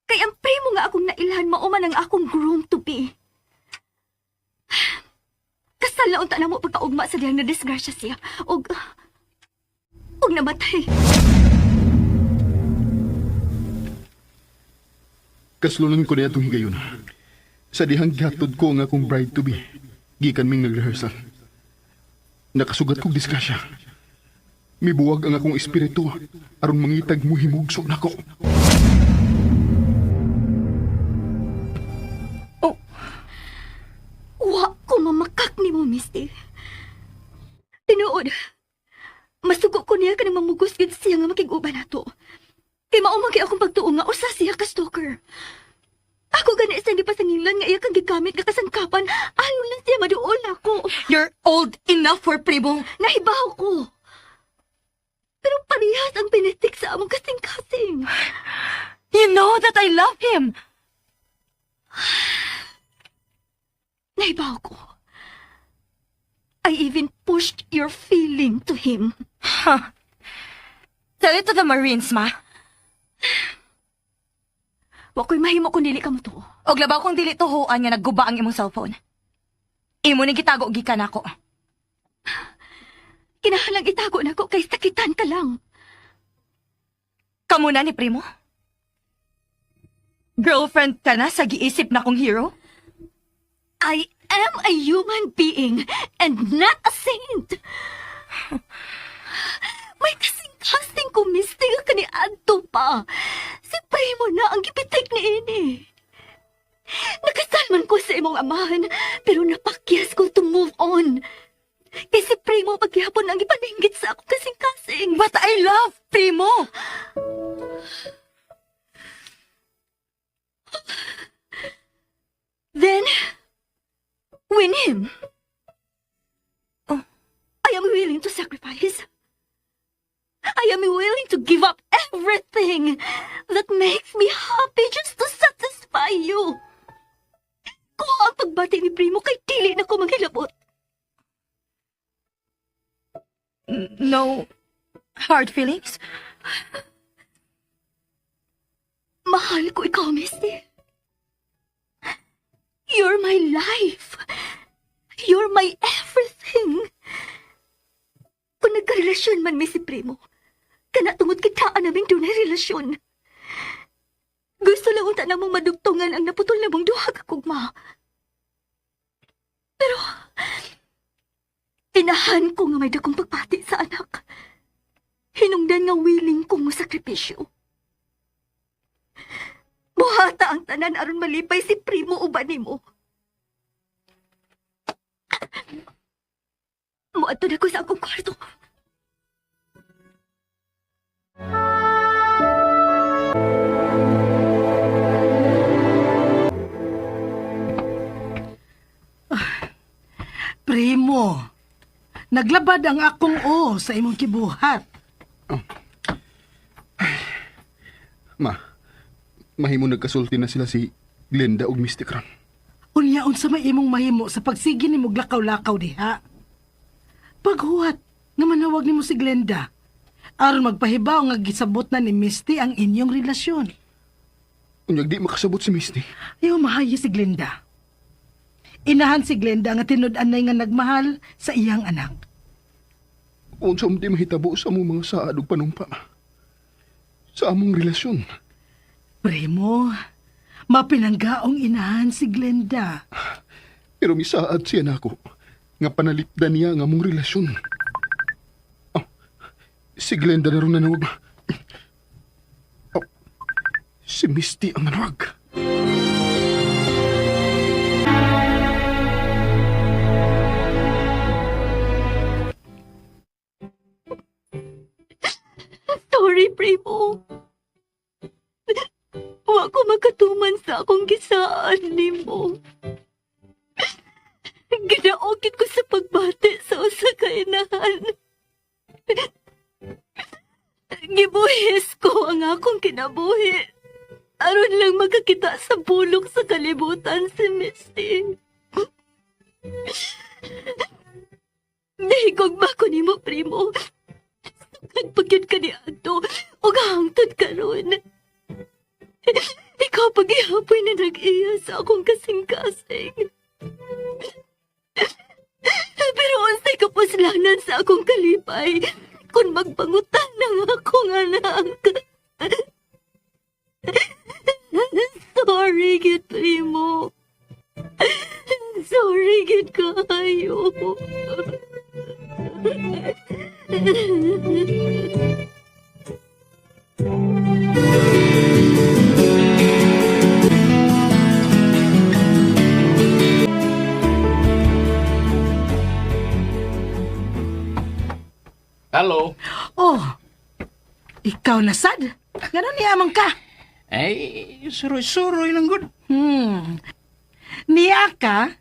Kay ang primo nga akong nailhan mao man ang akong groom to be. Kasal na unta na mo pagkaugma sa diyang na-disgrasya siya. Og namatay. Kaslunon ko na itong higayon. Sa dihang gihatod ko nga akong bride to be. Gikan ming nag-rehearsal. Nakasugat kog disgrasya. Mibuwag ang akong espiritu aron mangitag muhimugso nako. Wa ko mamakak nimo, Misty. Tinuod. Masugo ko niya kanang mamugos gid siya nga makig-uban nato. Kay mao man kay akong pagtuo nga usa siya ka stalker. Ako gani sa gipasangilan nga iya kang gigamit nga kasangkapan, ayon lang siya maduol nako. You're old enough for Primo. Nahibaw ko. Pero parehas ang pinitik sa among kasing-kasing. You know that I love him. Nahibaw ko. I even pushed your feeling to him. Tell it to the Marines, ma. Wa ko'y mahimo kung dili ka mo tuo. Og labaw kong dili tuhuan nga nagguba ang imong cellphone. Imo ning gitago gikan nako. Kinahanglang itago nako kay sakitan ka lang. Kamo na ni Primo? Girlfriend ka na sa giisip na kong hero? I am a human being and not a saint. May kasing-kasing ko, Misty, nga kaniadto pa. Si Primo na ang gipitik ni ini. Nakasal man ko sa imong amahan, pero napakyas ko to move on. Kay si Primo paghihapon ang ipaningit sa akong kasing-kasing. But I love Primo! Then, win him. Oh. I am willing to sacrifice. I am willing to give up everything that makes me happy just to satisfy you. Kuha ang pagbati ni Primo kay dili na ko manghilabot. No hard feelings? Mahal ko ikaw, Misty. You're my life. You're my everything. Kung nagkarelasyon man mi si Primo, kana tungod kita naming dunay relasyon. Gusto lang unta namong madugtungan ang naputol namong duha ka kugma. Pero, tinahan ko nga may dakong pagpati sa anak. Hinungdan nga willing kong sakripisyo. Buhata ang tanan aron malipay si Primo uban nimo. Muadto na ko sa akong kwarto. Primo, naglabad ang akong o sa imong kibuhat. Ma, mahimo nagkasulti na sila si Glenda ug Misty karon. Unya unsa may imong mahimo sa pagsige nimo og lakaw-lakaw diha. Paghuwat nga manawag nimo si Glenda. Aron magpahibaw nga gisabot na ni Misty ang inyong relasyon. Unyag di makasabot si Misty. Ayaw mahayo si Glenda. Inahan si Glenda nga tinud-anay nga nagmahal sa iyang anak. Unsa man di mahitabo sa among mga saad ug panumpa. Sa among relasyon. Primo, mapinanggaong inahan si Glenda. Pero misaad siya nako nga panalipdan niya ang among relasyon. Oh, si Glenda na ron nanawag. Oh, si Misty ang nanawag. Sorry, Primo. Wa ko makatuman sa akong gisaan nimo. Ginaokit ko sa pagbati sa usa ka inahan. Gibuhis ko ang akong kinabuhi. Aron lang makakita sa bulok sa kalibutan si Misty. Nahigog ba ko nimo, Primo? Nagpagyud ka ni Ato, ug hangtod karon. Ikaw pagihapon na nag-iya sa akong kasing-kasing. Pero unsay kapuslanan sa akong kalipay kung magpangutan ng akong anak. Sorry, gyud, Primo. Sorry, gyud kaayo. Hello? Oh, ikaw na sad. Ganon niya man ka. Ay, suroy-suroy lang good. Niya ka,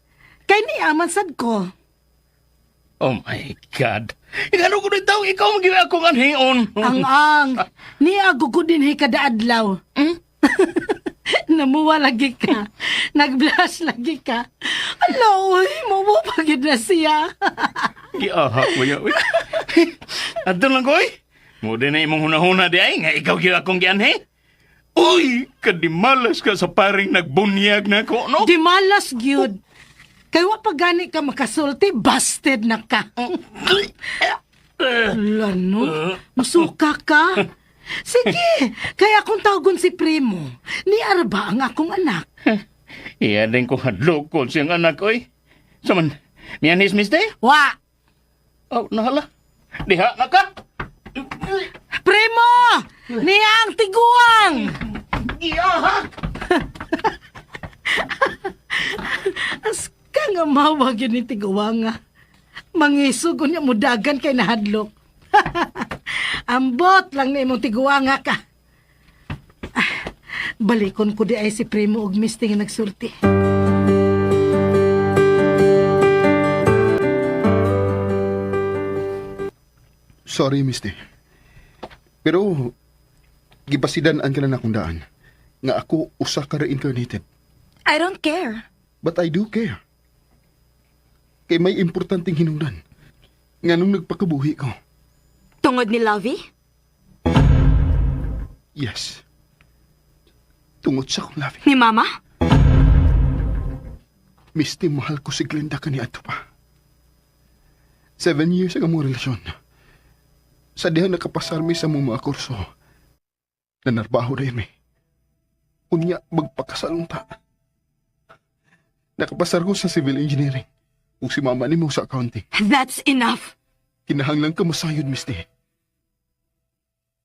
kay niya man sad ko. Oh my God. Ikaw ko rin tao, ikaw magiwa akong anhion. Ang, niya gugudin hi kada adlaw. Namuwa lagi ka. Nag-blush lagi ka. Ala, uy, mawa pa gyud na siya. Giahak mo ya, uy. Adto lang ko, uy. Mo din na imong hunahuna di ay, nga ikaw gyud akong gianhi. Uy, kadimalas ka sa paring nagbunyag na ko, no? Di malas gyud. Kay wa pa gani ka makasulti, busted na ka. Ala, no? Masuka ka. Sige, kaya akong tawagon si Primo. Ni Arba ang akong anak. Iya din ko hadlokon siyang anak, oy. Saman, miyanis, mister? Wa! Oh, nahala. Diha na ka. Primo! Niya ang tiguang! Giahak! As ka nga mawag yun ni tiguang nga. Mangisog niya mudagan kay nahadlok. Ambot lang na imong tiguang nga ka. Ah, balikon ko di ay si Primo og Misty nga nagsulti. Sorry, Misty. Pero gibasidan ang ka na akong daan nga ako usa ka reincarnated. I don't care. But I do care. Kay may importanteng hinungdan. Nga nung nagpakabuhi ko. Tungod ni Lovey? Yes. Tungod sa akong labi. Ni Mama? Misty, mahal ko si Glenda kaniadto pa. 7 years ang among relasyon. Sa diha nakapasar mi sa among mga kurso. Nanarbaho na mi. Unya, magpakasalong ta. Nakapasar ko sa civil engineering. Ug si mama nimo sa accounting. That's enough. Kinahanglan ka masayod, Misty.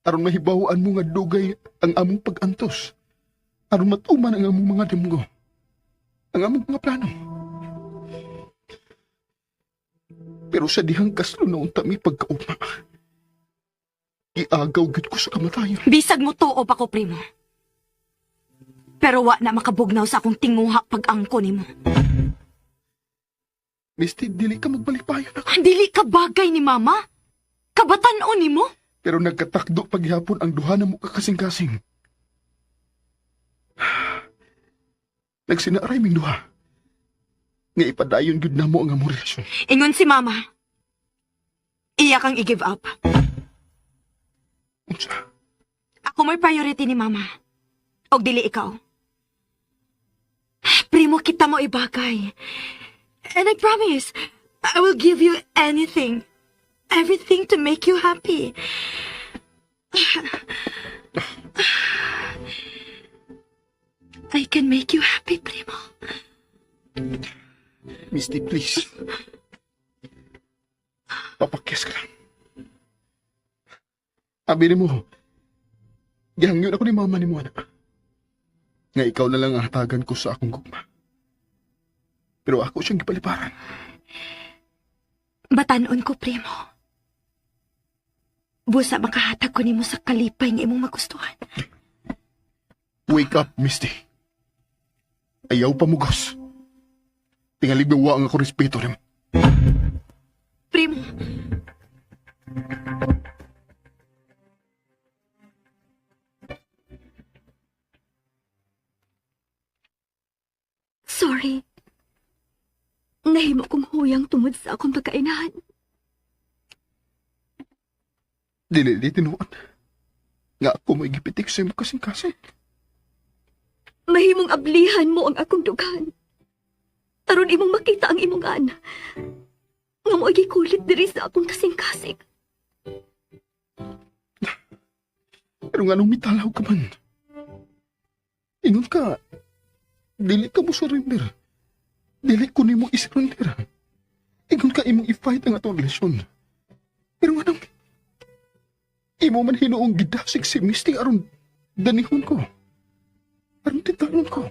Aron mahibawaan mo nga dugay ang among pag-antos. Aron matuman ang among mga damgo. Ang among mga plano. Pero sa dihang kaslo na unta mi pagkaugma. Giagaw gid ko sa kamatayon. Bisag mo tuo pa ko, Primo. Pero wa na makabugnaw sa akong tinguha pag-angko nimo. Misty, dili ka magbalipayon ako. Dili ka bagay ni Mama. Kabatan-on nimo. Pero nagkatakdo paghapon ang duha na mo kakasing-kasing. Nagsinaaray ming duha. Nga ipadayon gyud namo ang among relasyon. Ingon si Mama. Iya kang i-give up. Unsa? Ako mo'y priority ni Mama. Og dili ikaw. Primo, kita mo ibagay. And I promise, I will give you anything. Everything to make you happy. I can make you happy, Primo. Misty, please. Papakyas ka lang. Abi nimo, gihangyon ako ni mama nimo, anak. Nga ikaw na lang ang hatagan ko sa akong gugma. Pero ako siyang gipaliparan. Batanon ko, Primo. Busa makahatag ko nimo sa kalipay nga imong magustuhan. Wake up, Misty. Ayaw pamugos. Tingali wa ang ako respeto nimo. Primo. Sorry. Nahimo kong huyang tungod sa akong pagkainahan. Dili di tinuod. Nga ako may gipitik sa imong kasing-kasing. Mahimong ablihan mo ang akong dughan. Aron imong makita ang imong ana. Nga mo gikulit diri sa akong kasing-kasing. Pero nga nung mitalaw ka man. Ingon ka, dili ka mo surrender. Dili ko nimo isurrender. Ingon ka imong i-fight ang atong relasyon. Pero nga nung, imo man hinuong gidasig si Misty aron danihon ko. Aron titalon ko.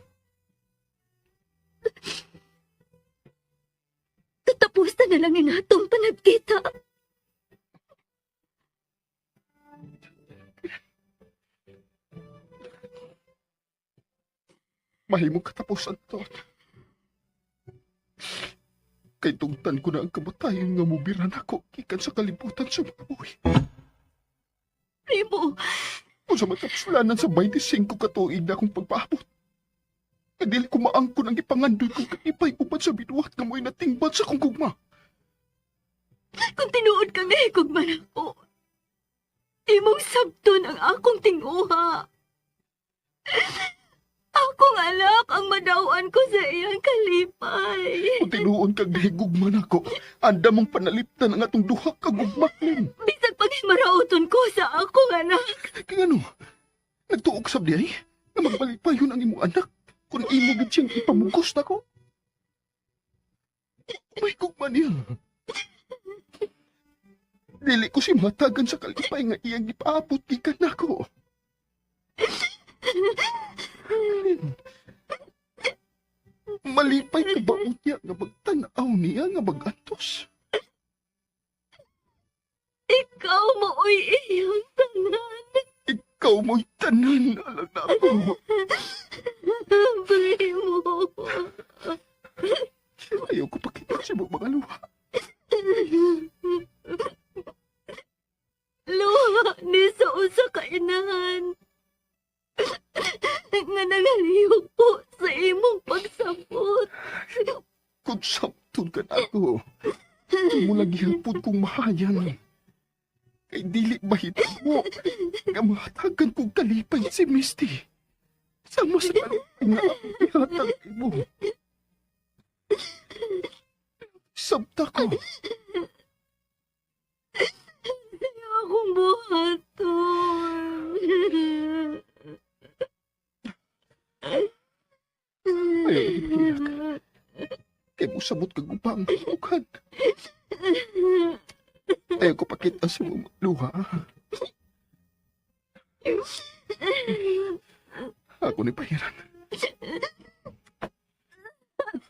Katapusan na lang ni natong panagkita. Mahimong katapusan to. Kay tungtan ko na ang kamatayon nga mubiran ako gikan sa kalibutan sa mga buhi. Primo, Kung sa matapsulanan sa 25 ka tuig na akong pagpaabot. Kay dili ko maangkon ang ipangandoy kong kalipay uban sa binuhat nga mo'y natingban sa akong gugma. Kung tinuod ka nga higugman ako, imong sabton ang akong tinguha. Akong alak ang madawan ko sa iyang kalipay. Kung tinuon kag nahigugman ako, anda mong panaliptan ang atong duha ka gugma, Lynn. Bisag paghimarauton ko sa akong anak. Kaya ano, nagtuok sab di ay, nga magmalipay yun ang imong anak kung imo gid siyang ipamugos nako. May gugma niya. Dili ko si matagan sa kalipay nga iyang ipaabot gikan nako. Lynn, malipay ka ba unya nga magtan-aw niya nga mag-antos? Ikaw mao'y iyang tanan. Ikaw mo'y tanan, alang na ako. Primo. Ayaw ko pakita sa imong mga luha. Luha ni sa usa ka inahan. Nga nangalihok po sa imong pagsabot. Kung sabton ka na ako, imo lang gihapon kong mahayan. Kay dili mahitabo nga mahatagan kong kalipay si Misty. Sama sa kalipay nga akong ihatag imo. Sabta ko. Akong buhaton. Ayaw iyak. Kay mo sabot kag upang bukhan. Ayaw ko pakita sa imong luha. Ako ni pahiran.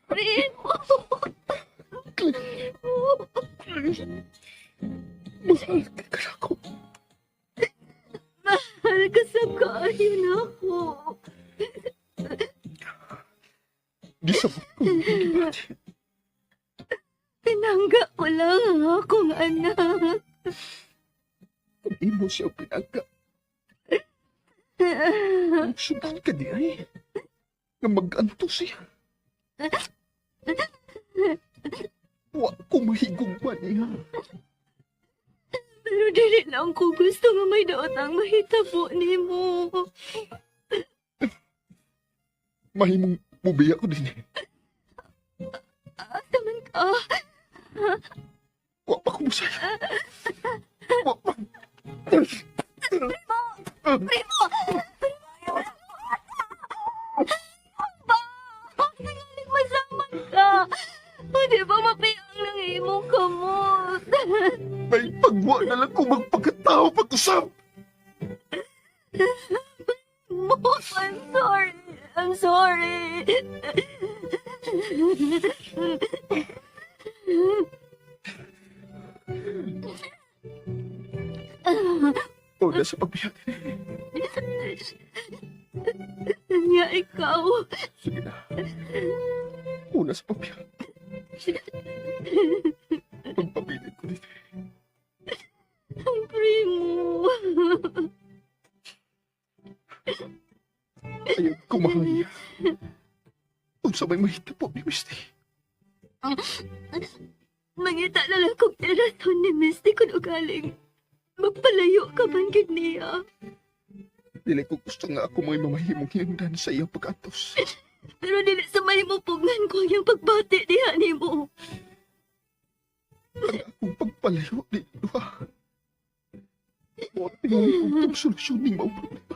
Primo. Mahal ka nako. Mahal ka sa kaayo nako. Gisabot ko ang gibati. Pinangga ko lang ang akong anak. Kung imo siya pinangga, subot ka di ay. Nga mag-anto siya. Wa ko mahigugma niya. Pero dili lang ko gusto nga may daot ang mahitabo nimo. Mahimong mubiya ko din. Asa man ka? Wa pa ko musaya. Wa pa. Primo! Primo! Ba? Nangaling masaman ka. O di ba mapiyang lang imong kamot? May pagwa na lang ko magpagkatao pag-usap. Mo, I'm sorry. I'm sorry. O na sa pagbiya. Nya ikaw. Sige na. Una sa pagbiya. Pagpabilin ko din. Primo. Ayaw kumahaya. Unsa may mahitabo ni Misty. Mangita na lang kong tirason ni Misty kung ugaling. Magpalayo ka man gid niya. Dili ko gusto nga ako may mamahimong hinungdan sa iyang pag-antos. Pero dili sa mahimupugnan ko ang iyang pagbati diha nimo. Ang akong pagpalayo ni Duha. Mo tingali kong itong solusyon ning mao problema.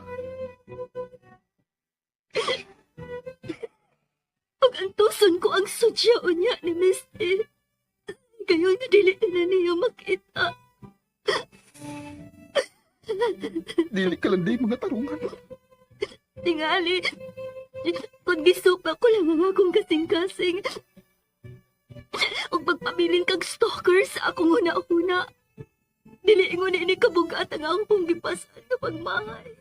Pag-antuson ko ang sudya unya ni Misty. Gayon na dili na niya makita. Dili ka lang di mga tarungan. Tingali, kung gisupa ko lang ang akong kasing-kasing. Ug pagpabilin kag stalker sa akong huna-huna. Dili ingon ini kabugat ang akong gipasan nga pagmahay.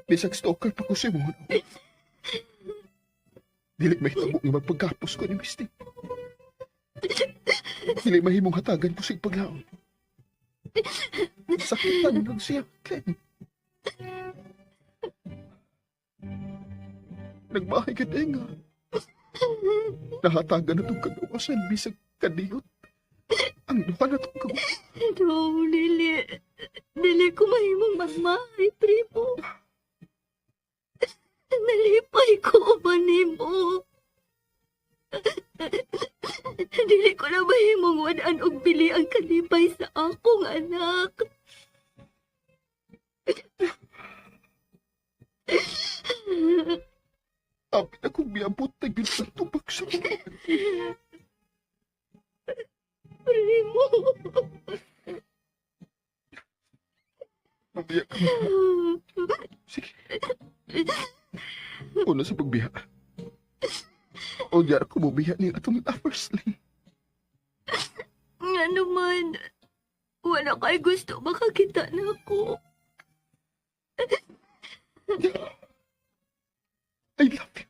Bisag stalker pa ko si mo. Dili mahitabo nga magpagkapos ko ni Misty. Dili mahimong hatagan ko sa paglaon. Sakitan lang siya, Glenn. Nagbahay ka din nga. Nahatagan na itong kagawasan bisag kadiyot. Ang duha na itong kagawasan. No, dili. Dili ko mahimong magmahay, primo. Nalipay ko uban nimo. Dili ko na mahimong wad-an og bili ang kalipay sa akong anak. Abi na kong miabot na yun sa tubag sa mga. Primo. Mabiya ka mo. Sige. Una sa pagbiya. O diyan ako mubiya ni atong lovers lane. Nga naman, wala kay gusto makakita na ako. I love you.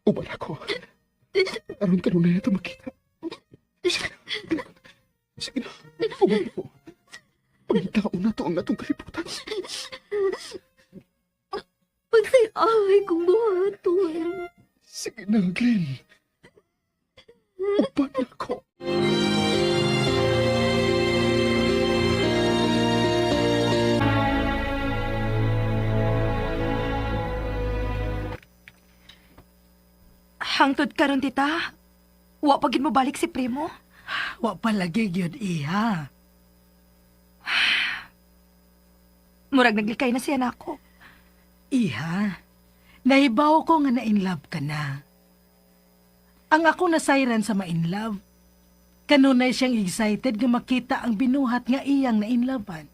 Uban ako. Aron ka na ito makita. Sige na. Sige na. Uban ako. Pagkitaon na to ang atong kalibutan. Pagsay-away kong buhaton. Sige na, Glenn. Uban ako. Hangtod karon tita. Wa pa gid mo balik si Primo. Wa pa lagi gyud iha. Murag naglikay na siya nako. Iha, nahibaw ko nga na-in love ka na. Ang ako nasayran sa ma-in love. Kanunay siyang excited nga makita ang binuhat nga iyang na-inlovean.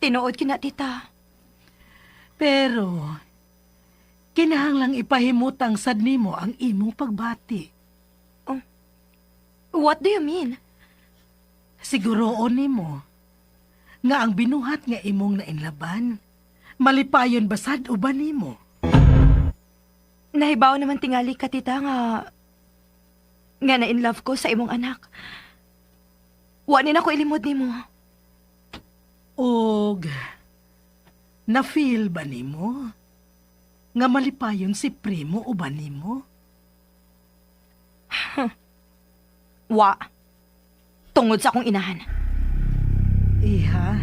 Tinuod kina tita. Pero, kinahanglang ipahimutang sad nimo ang imong pagbati. What do you mean? Siguroon nimo nga ang binuhat nga imong nainlaban, malipayon basad uban nimo. Nahibaw naman tingali ka tita nga nga na in love ko sa imong anak. Wa ni nako ilimod nimo. Og Na-feel ba nimo? Nga malipayon si Primo uban nimo? Wa. Tungod sa akong inahan. Iha,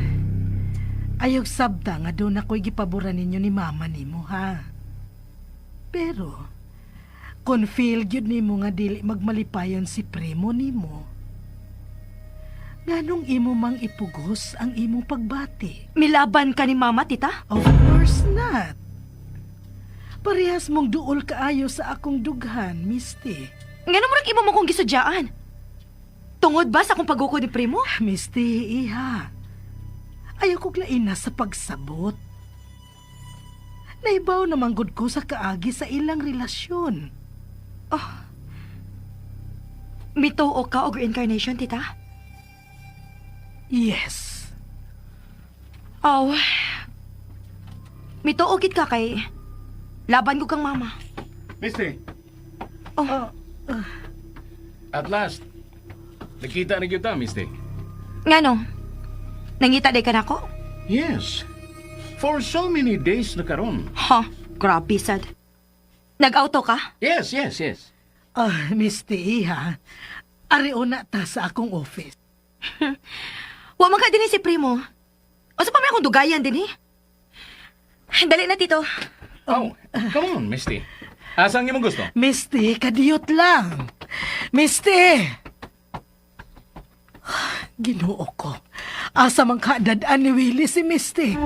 ayog sabta nga doon ako'y gipaboran ninyo ni mama nimo, ha? Pero, kung feel gyud nimo nga dili magmalipayon si Primo nimo, nganong imo mang ipugos ang imong pagbati? Milaban ka ni mama, tita? Of course not. Parehas mong duol kaayo sa akong dughan, Misty. Ngano mo imo mo kong gisudyaan? Tungod ba sa akong pagukod ni Primo? Misty, iha. Ayaw kong lain na sa pagsabot. Naibaw naman gud ko sa kaagi sa ilang relasyon. Mituo ka og reincarnation, tita? Yes. Oh. Mituo gid ka kay laban ko kang mama. Misty, Oh, at last, nakita na kita, Misty. ngano? Nangita day ka nako? Yes. For so many days na karon. Ha, grabe sad. Nag-auto ka? Yes, yes, yes. Ah, Misty, iha. Ariuna ta sa akong office. Wa man ka dinhi si Primo. Unsa pa may akong dugayan dinhi? Dali na, tito. Oh, come on, Misty. Asang imong gusto? Misty, kadiyot lang. Misty! Ginoo ko. Asa man ka dad-an ni Willie si Misty.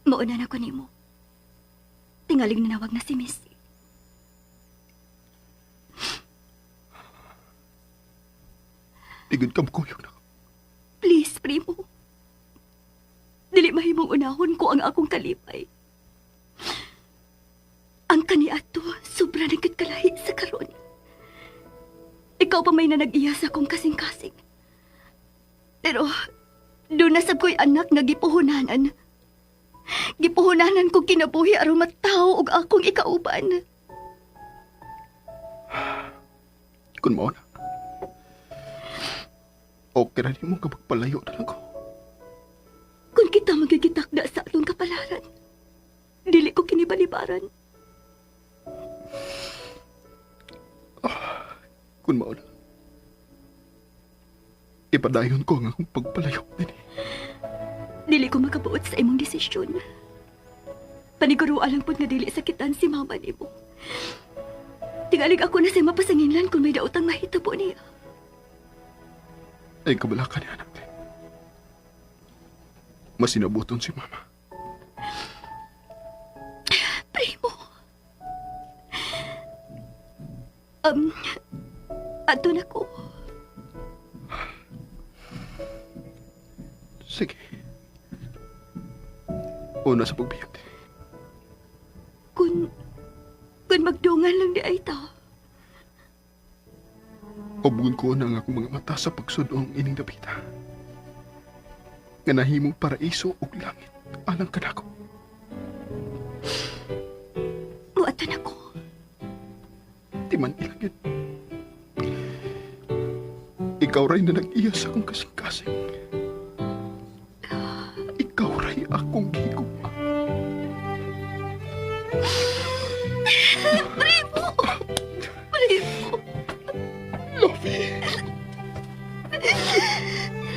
Mauna na ko nimo. Tingaling nanawag na si Missy. Tigod ka makuyog na. Please, Primo. Dili mahimong unahon ko ang akong kalipay. Ang kaniadto, sobra na gid kalahi sa karon. Ikaw pa may nanag-iya sa akong kasing-kasing. Pero, doon na sab ko'y anak nga gipuhunanan. Gipuhunanan ko kinabuhi aron matawo og akong ikauban. Kung mao na. Okay na nimo kapag palayo na lang ko. Kung kita magigitakda sa atong kapalaran, dili ko kinibalibaran. Kung mao na. Ipadayon ko ang akong pagpalayo dinhi. Dili ko makabuot sa imong desisyon. Paniguro lang pud nga dili sakitan si mama nimo. Tingalig ako na sa mapasanginlan kung may daotang mahitabo niya. Ay kabalakan ni anak. Masinabuton si mama. Primo. Ato na ko. Sige. Una sa pagbiyag. Kung magdungan lang di ay ta. Hubgon ko na ang akong mga mata sa pagsudong ining dapita. Nga nahimong paraiso ug langit alang kanako. Muato na ko. Di man ilangit. Ikaw ray na nag-iya sa akong kasing-kasing. Ikaw ray akong gigugma. Primo! Primo! Lovey!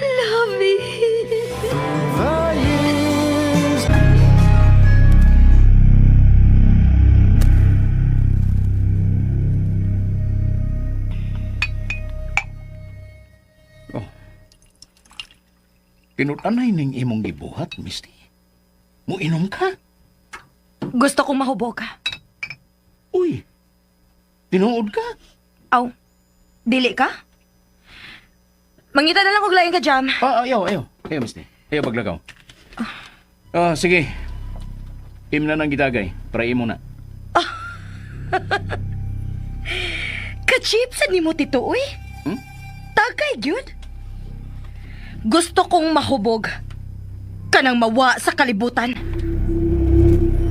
Lovey! The years Oh. Tinutanay ning imong gibuhat, Misty. Muinom ka? Gusto kong mahubog ka. Uy. Tinuod ka? Aw, dili ka? Mangita na lang kog lain ka, Jam. Ah, ayaw, ayaw. Ayaw, Misty. Ayaw paglagaw. Ah, sige. Im na nang gitagay. Para imo na. Ka-cheap sa nimo, tito, uy. Hmm? Tagay, gyud. Gusto kong mahubog. Kanang mawa sa kalibutan.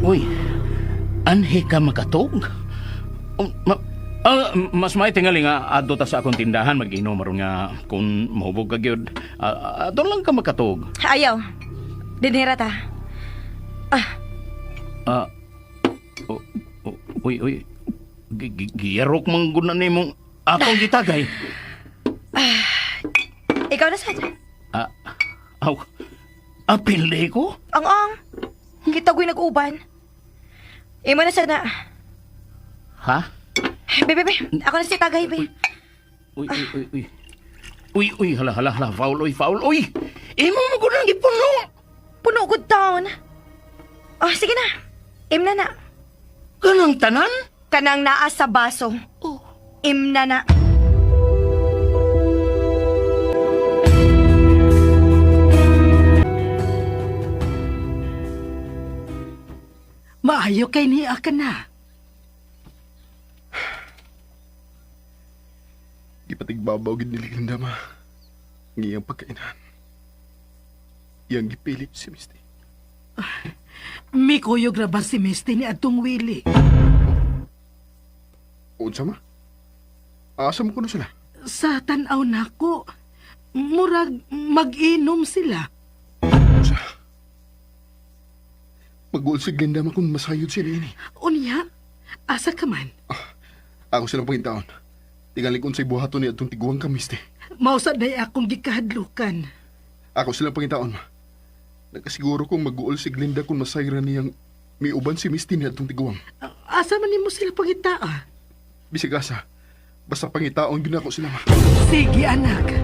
Uy, anhi ka makatog? Mas may tingali nga adto ta sa akong tindahan mag-inom aron nga kung mahubog ka gyud. Adto lang ka makatog. Ayaw. Dinhira ta. Ah, uy, uy. Giyarok man gud na nimong akong gitagay. Ikaw na sad. Ah, aw. Apil ko? Ang-ang. Kita ko'y nag-uban. Imo na sad na. Ha? Be, be, be. Ako na si tagay, be. Uy, uy, uy, uy. Uy, uy, hala, hala, hala. Foul, uy, foul, uy. Imo mo gud nang gipuno. Puno good town. Oh, sige na. Im na na. Kanang tanan? Kanang naa sa baso. Oh. Im na na. Maayo kay niya ka na. Gipatigbabaw gid nila Glinda, ma. Ang iyang pagkainan. Iyang gipilit si Misty. Mikuyog ra ba si Misty ni atong Willie? Unsa ma? Asa mo kuno sila? Sa tan-aw nako, murag mag-inom sila. Unsa? Mag-uol si Glinda ma kung masayod siya niini. Unya, asa ka man? Ako silang pangintaon. Tingali kung sa'y buhaton ni atong tiguang ka, Misty. Mausa day akong gikahadlukan. Ako silang pangintaon, ma. Nakasiguro kong mag-uol si Glinda kung masayra niyang miuban si Misty ni atong tiguang. Asa man nimo sila pangitaa? Bisag asa, basta pangitaon gyud nako sila, ma. Sige anak.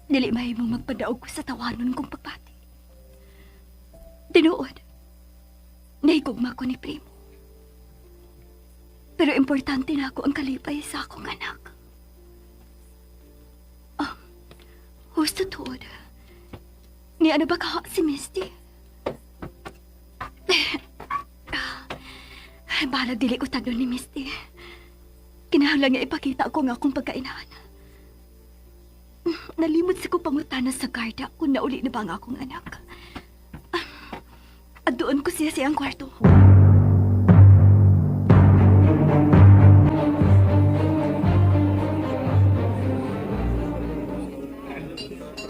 Dili mahimong magpadaog ko sa tawanon kong pagbati. Tinuod, nahigugma ko ni Primo. Pero importante na ako ang kalipay sa akong anak. Ah, husto tuod. Ni ano ba ka si Misty? Balag dili ko tagnon ni Misty. Kinahanglan nga ipakita ko nga akong pagkainahan. Nalimot sa ko pangutana sa garda kung nauli na ba ang akong anak. At doon ko siya siyang kwarto.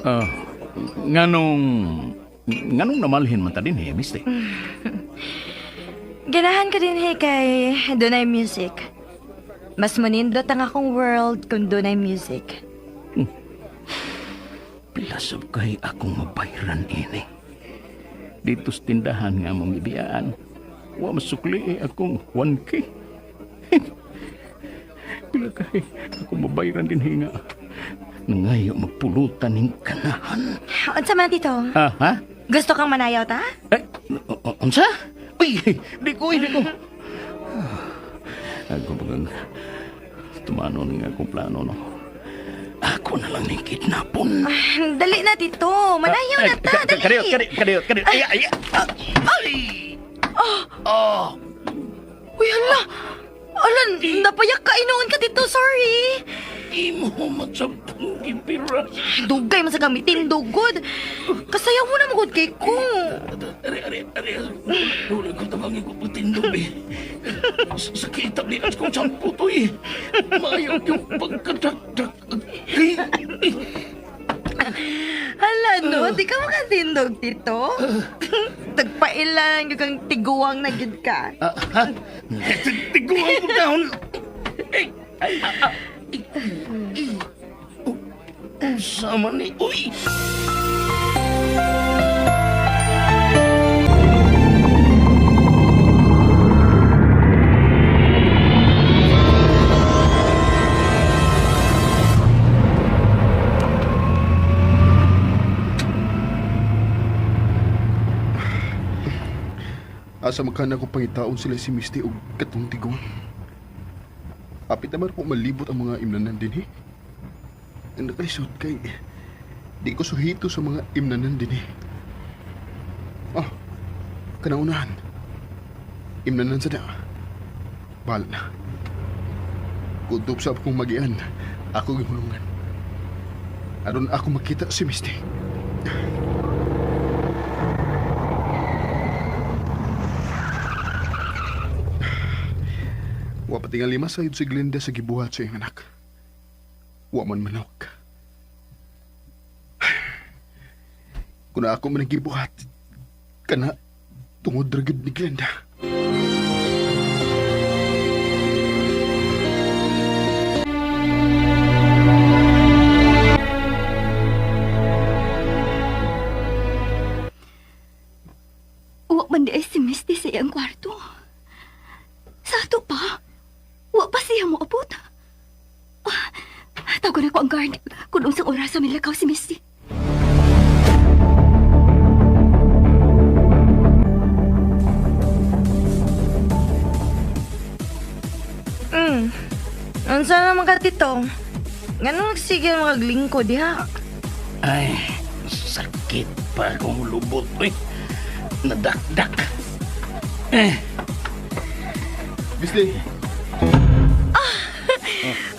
Ah, nganong namalhin man ta din eh, Misty? Ganahan ko din he kay Dunay Music. Mas manindot ang akong world kung dunay music. Pilasab kay akong mabayran ini. Dito sa tindahan nga mong ibiyaan. Wa masukli eh akong 1K. Pila kay akong mabayran din hinga. Nangayo magpulutan ning kanahan. Unsa man tito? Ha, ha? Gusto kang manayaw ta? Eh, unsa? Uy, di ko, di ko. Ako bagang tumanon nga akong plano, no? Ako na lang ning kidnapon. Dali na tito, manayaw na ta, dali. Kadiyot, kadiyot, kadiyot, kadiyot. Ay, ay, ay. Oh! Uy, hala. Ala, napayak ka inoon ka tito, sorry. Imo magsabtong gipira. Dugay man sa gamitin, dugod. Kasayaw mo na magod kay ko. Ari, ari, ari. Wala ko tabangin ko patindog eh. Sakit ni at kong sampo to eh. Maayong yung pagkadakdak. Ay, ay. Hala, no, di ka makatindog, tito. Tagpailan, yung kang tiguang na gid ka. Ah, ha? Tiguan ko down. Ay, ay, ah, ah. Ay, ay. Oh, Sama ni... Uy! Asa magkana ko pangitaon sila si Misty og katong tiguang. Apit naman po malibot ang mga imnanan din eh. Ang nakalisod kay di ko suhito sa mga imnanan din eh. Oh, kanaunahan. Imnanan sa da. Bahala na. Kutob sa akong magian, ako gihulungan. Aron ako makita si Misty. Wa pa tingali masayod si Glinda sa gibuhat sa iyang anak. Wa man manok. Kung ako man ang gibuhat, kana tungod ra gyud ni Glenda. Wa man di ay si Misty sa iyang kwarto. Sa ato pa, wa pa siya moabot. Ah, tawagan ako ang guard kung unsang oras sa milakaw si Misty. Unsa naman ka, Tito? Ngano nagsige magaglingko diha? Ay, sakit pa akong lubot. Uy, nadakdak. Eh, Misty,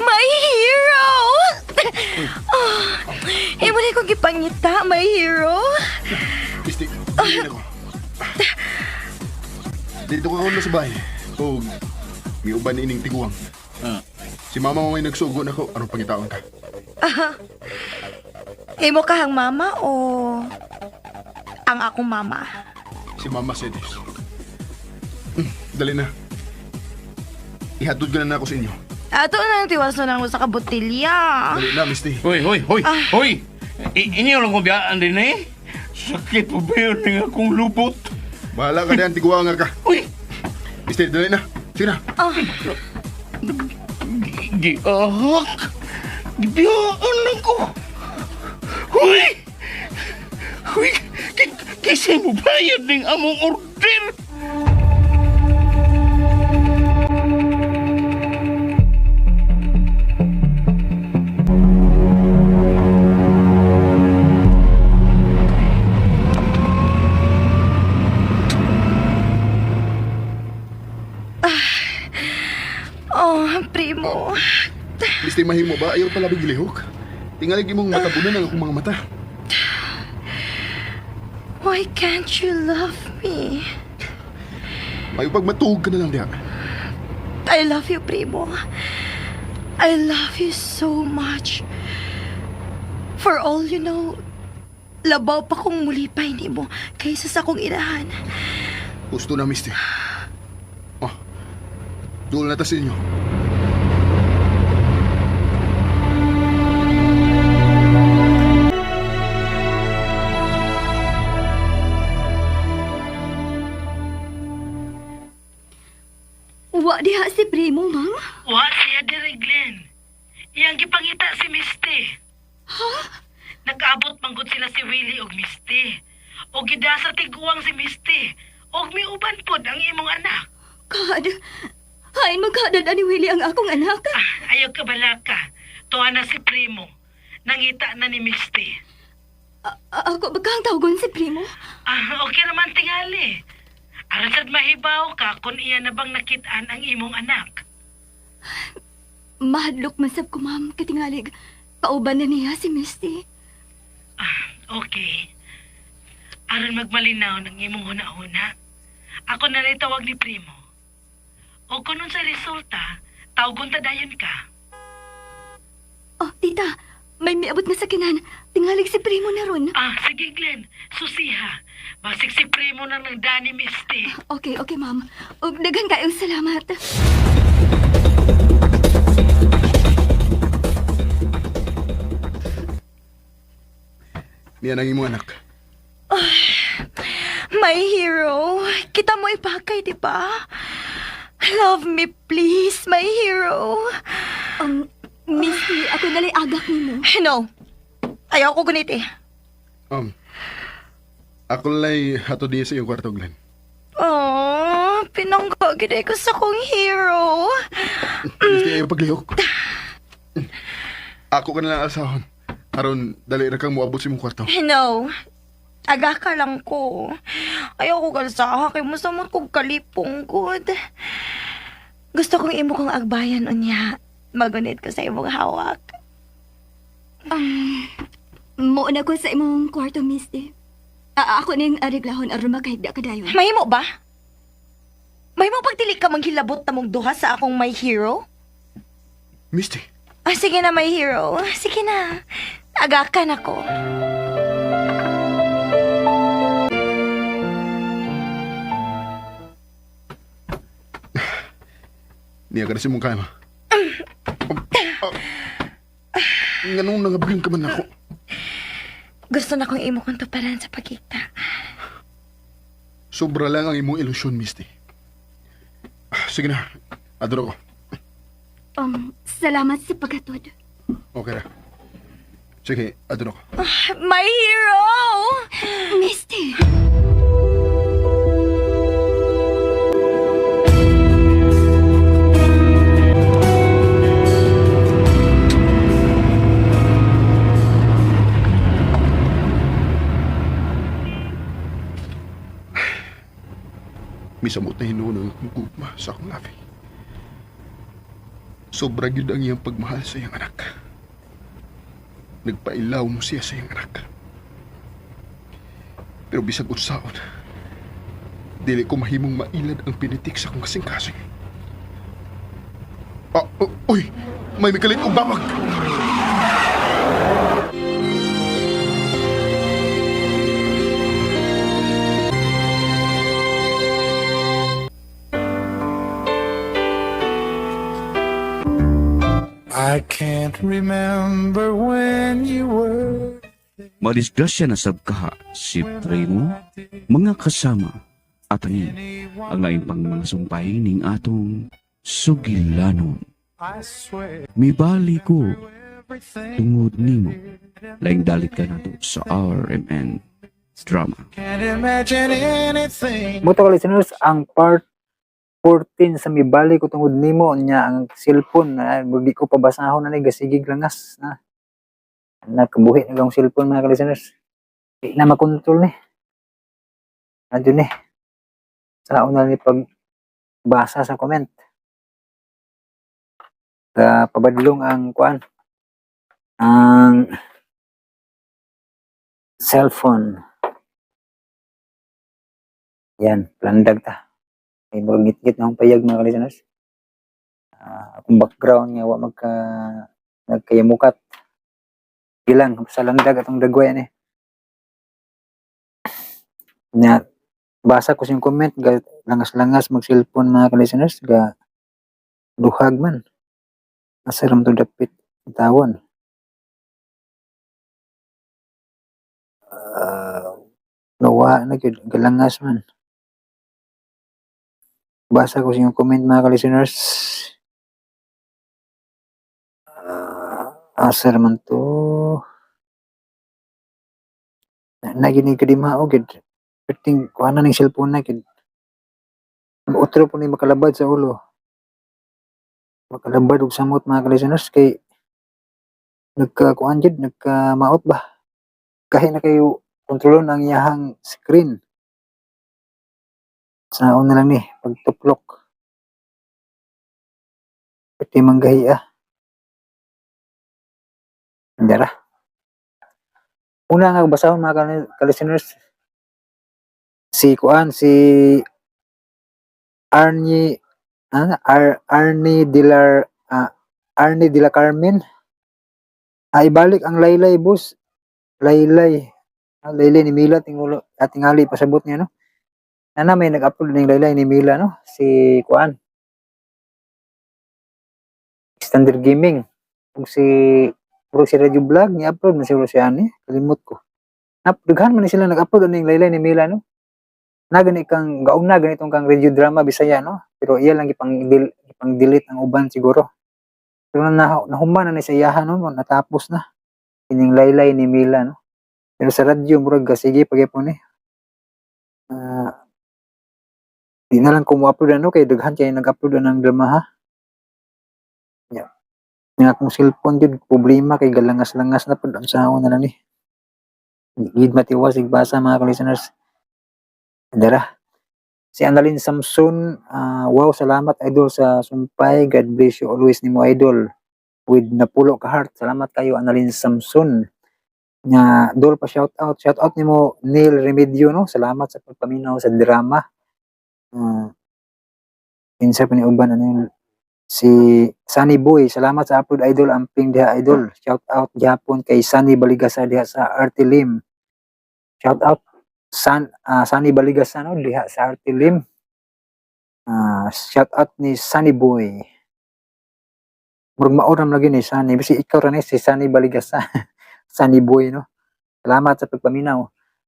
My hero! Oh, imo na kong gipangita, my hero. Misty, dili ako. Dito ka na sa bahay. O, miuban ining tiguang. Ah. Si mama mo may nagsugo na ko, aron pangitaon ka. Imo ka hang mama o ang akong mama? Si Mama Cedes. Dali na. Ihatod ka na na ako sa inyo. Ato na ang tiwaso ng usa ka botelya. Dali na, Misty. Hoy, hoy, hoy, hoy! Inyo lang kong biyaan din eh. Sakit pa ba yun ng akong lubot? Bahala ka diyan, tiguang ka. Uy! Misty, dali na. Sige na. Giahak! Gibiyaan ako! Hoy! Hoy! Kisay mo bayad ng among order! Oh, primo. Misty, mahimo ba? Ayaw pala gilihok. Tingalig imong matabunan ang akong mga mata. Why can't you love me? May pagmatuog ka na lang diha. I love you, primo. I love you so much. For all you know, labaw pa kong mulipay nimo kaysa sa akong inahan. Gusto na, Misty. Oh, duol na ta sa inyo. Wa diha si Primo, ma'am. Wa siya diri, Glenn. Iyang gipangita si Misty. Ha? Nag-abot manggod sila si Willie og Misty. Og gidasa tiguang si Misty. Og miuban pod ang imong anak. God, hain magkadad ni Willie ang akong anak. Ah, ayaw ka balaka. Tuwa na si Primo. Nangita na ni Misty. Ako ba kang tawagon si Primo? Ah, okay naman tingali. Aron sad mahibaw ka kung iya na bang nakitaan ang imong anak. Mahadlok man sab ko, ma'am, katingalig. Pauban na niya si Misty. Ah, okay. Aron magmalinaw ng imong huna-huna. Ako na lang tawag ni Primo. O kung sa resulta, tawgon ta dayon ka. Oh, tita, may miabot na sakinan. Tingalig si Primo na ron. Ah, sige Glenn, susiha. Basig si Primo nang nagdani Misty. Okay, okay, ma'am. Og daghan kayong salamat. Niya nang imong anak. My hero, kita mo ipakay, di ba? Love me, please, my hero. Misty, ako nalay agak nimo. No, ayaw ko gunit eh. Ako lay hatod niya sa iyong kwarto, Glenn. Oh, pinangga gid ko sa kong hero. Misty, ayaw paglihok. Ako ka na lang alsahon. Aron, dali ra kang moabot sa imong kwarto. No. Aga ka lang ko. Ayaw ko kalsaha kay masamot kog kalipong gud. Gusto kong imo kong agbayan unya. Magunit ko sa imong hawak. Muuna ko sa imong kwarto, Misty. Ako ning areglahon aron makahigda ka dayon. Mahimo ba? Mahimo pagdili ka manghilabot na mong duha sa akong my hero? Misty, Ah, sige na, my hero. Sige na. Agakan ako. Niya ka na sa imong kama. Nganong nangabling ka man ako? Gusto na kong imo kong tuparan sa pagkita. Sobra lang ang imong ilusyon, Misty. Sige na, adoro ko. Salamat sa paghatod. Okay ra. Sige, adoro ko. My hero! Misty! Misamot na hinuon ang akong gugma sa akong labi. Sobra gyud ang iyang pagmahal sa iyang anak. Nagpailaw mo siya sa iyang anak. Pero bisag unsaon, dili ko mahimong mailad ang pinitik sa akong kasing-kasing. Ah, uy! May mikalit og babag! I can't remember when you were. Madisgrasya na sab kaha si Primo, mga kasama at ang ang lain pang mga sumpay ning atong sugilanon. I swear Mibali ko everything. tungod nimo. Laing dalit ka nato sa RMN Drama. Can't imagine anything. Buto ka listeners, ang part 14 sa mibalik ko tungod nimo nya ang cellphone na di ko pabasahon na ni gasigig langas na. Nakabuhi na akong cellphone, mga listeners. Di na makontrol ni. Adyo ni. Sa una ni pag basa sa comment. Ka pabadlong ang kuan ang cellphone. Yan, plandag ta. Ay murag ngitngit na akong payag, mga listeners. Akong background nga wa magka nagkayamukat. Gilang sa landag atong dagway ni. Nya basa ko siyang comment ga langas-langas mag cellphone, mga ka-listeners, ga duhag man. Asa ram to dapit tawon. Nawa na gyud galangas man. Basa ko siyang comment, mga ka-listeners. Asa raman to? Naginig ka di mao gid. Perting kuha na ning cellphone na gid. Otro po ni makalabad sa ulo. Makalabad og samot, mga ka-listeners, kay nagkakuan gid, nagkamaot ba. Kahi na kayo kontrolon ang iyahang screen. Sa una lang ni pagtuplok. Pati manggahi ah. Dara. Una nga basahon, mga ka-listeners, si kuan si Arnie Arnie Dilar Arnie de la Carmen. Ibalik ang laylay, boss. Laylay. Laylay ni Mila tingulo at tingali pasabot niya no. Nana may nag-upload ng laylay ni Mila no si kuan Standard Gaming ug si puro si Radio Vlog ni upload man siguro siya ani kalimot ko. Nap daghan man ni sila nag-upload aning laylay ni Mila no. Na gani kang gauna ganitong kang radio drama Bisaya no, pero iya lang gipang delete ang uban siguro. Pero na nahuman na ni sa iyahan no, natapos na ining laylay ni Mila no. Pero sa radyo murag sige pagyapon ni. Di na lang ko mo-upload ano kay daghan kay nag-upload ng drama ha. Yeah. Nga akong cellphone jud problema kay galangas-langas na pud, unsaon na lang ni. Gid matiwas ig basa, mga ka-listeners. Dara. Si Annalyn Samson, "Wow, salamat, idol, sa sumpay. God bless you always nimo, idol." With napulo ka heart. Salamat kayo, Annalyn Samson. Nga dol pa shout out. Shout out nimo, Neil Remedio, no. Salamat sa pagpaminaw sa drama. Kinsa pa ni uban, ano yun? Si Sunny Boy, "Salamat sa upload, idol, amping diha, idol." Shout out gihapon kay Sunny Baligasa diha sa Artilim. Shout out Sunny Baligasa, no, diha sa Artilim. Shout out ni Sunny Boy. Murag mao ra man lagi ni Sunny, basi ikaw ra ni si Sunny Baligasa. Sunny Boy, no. Salamat sa pagpaminaw.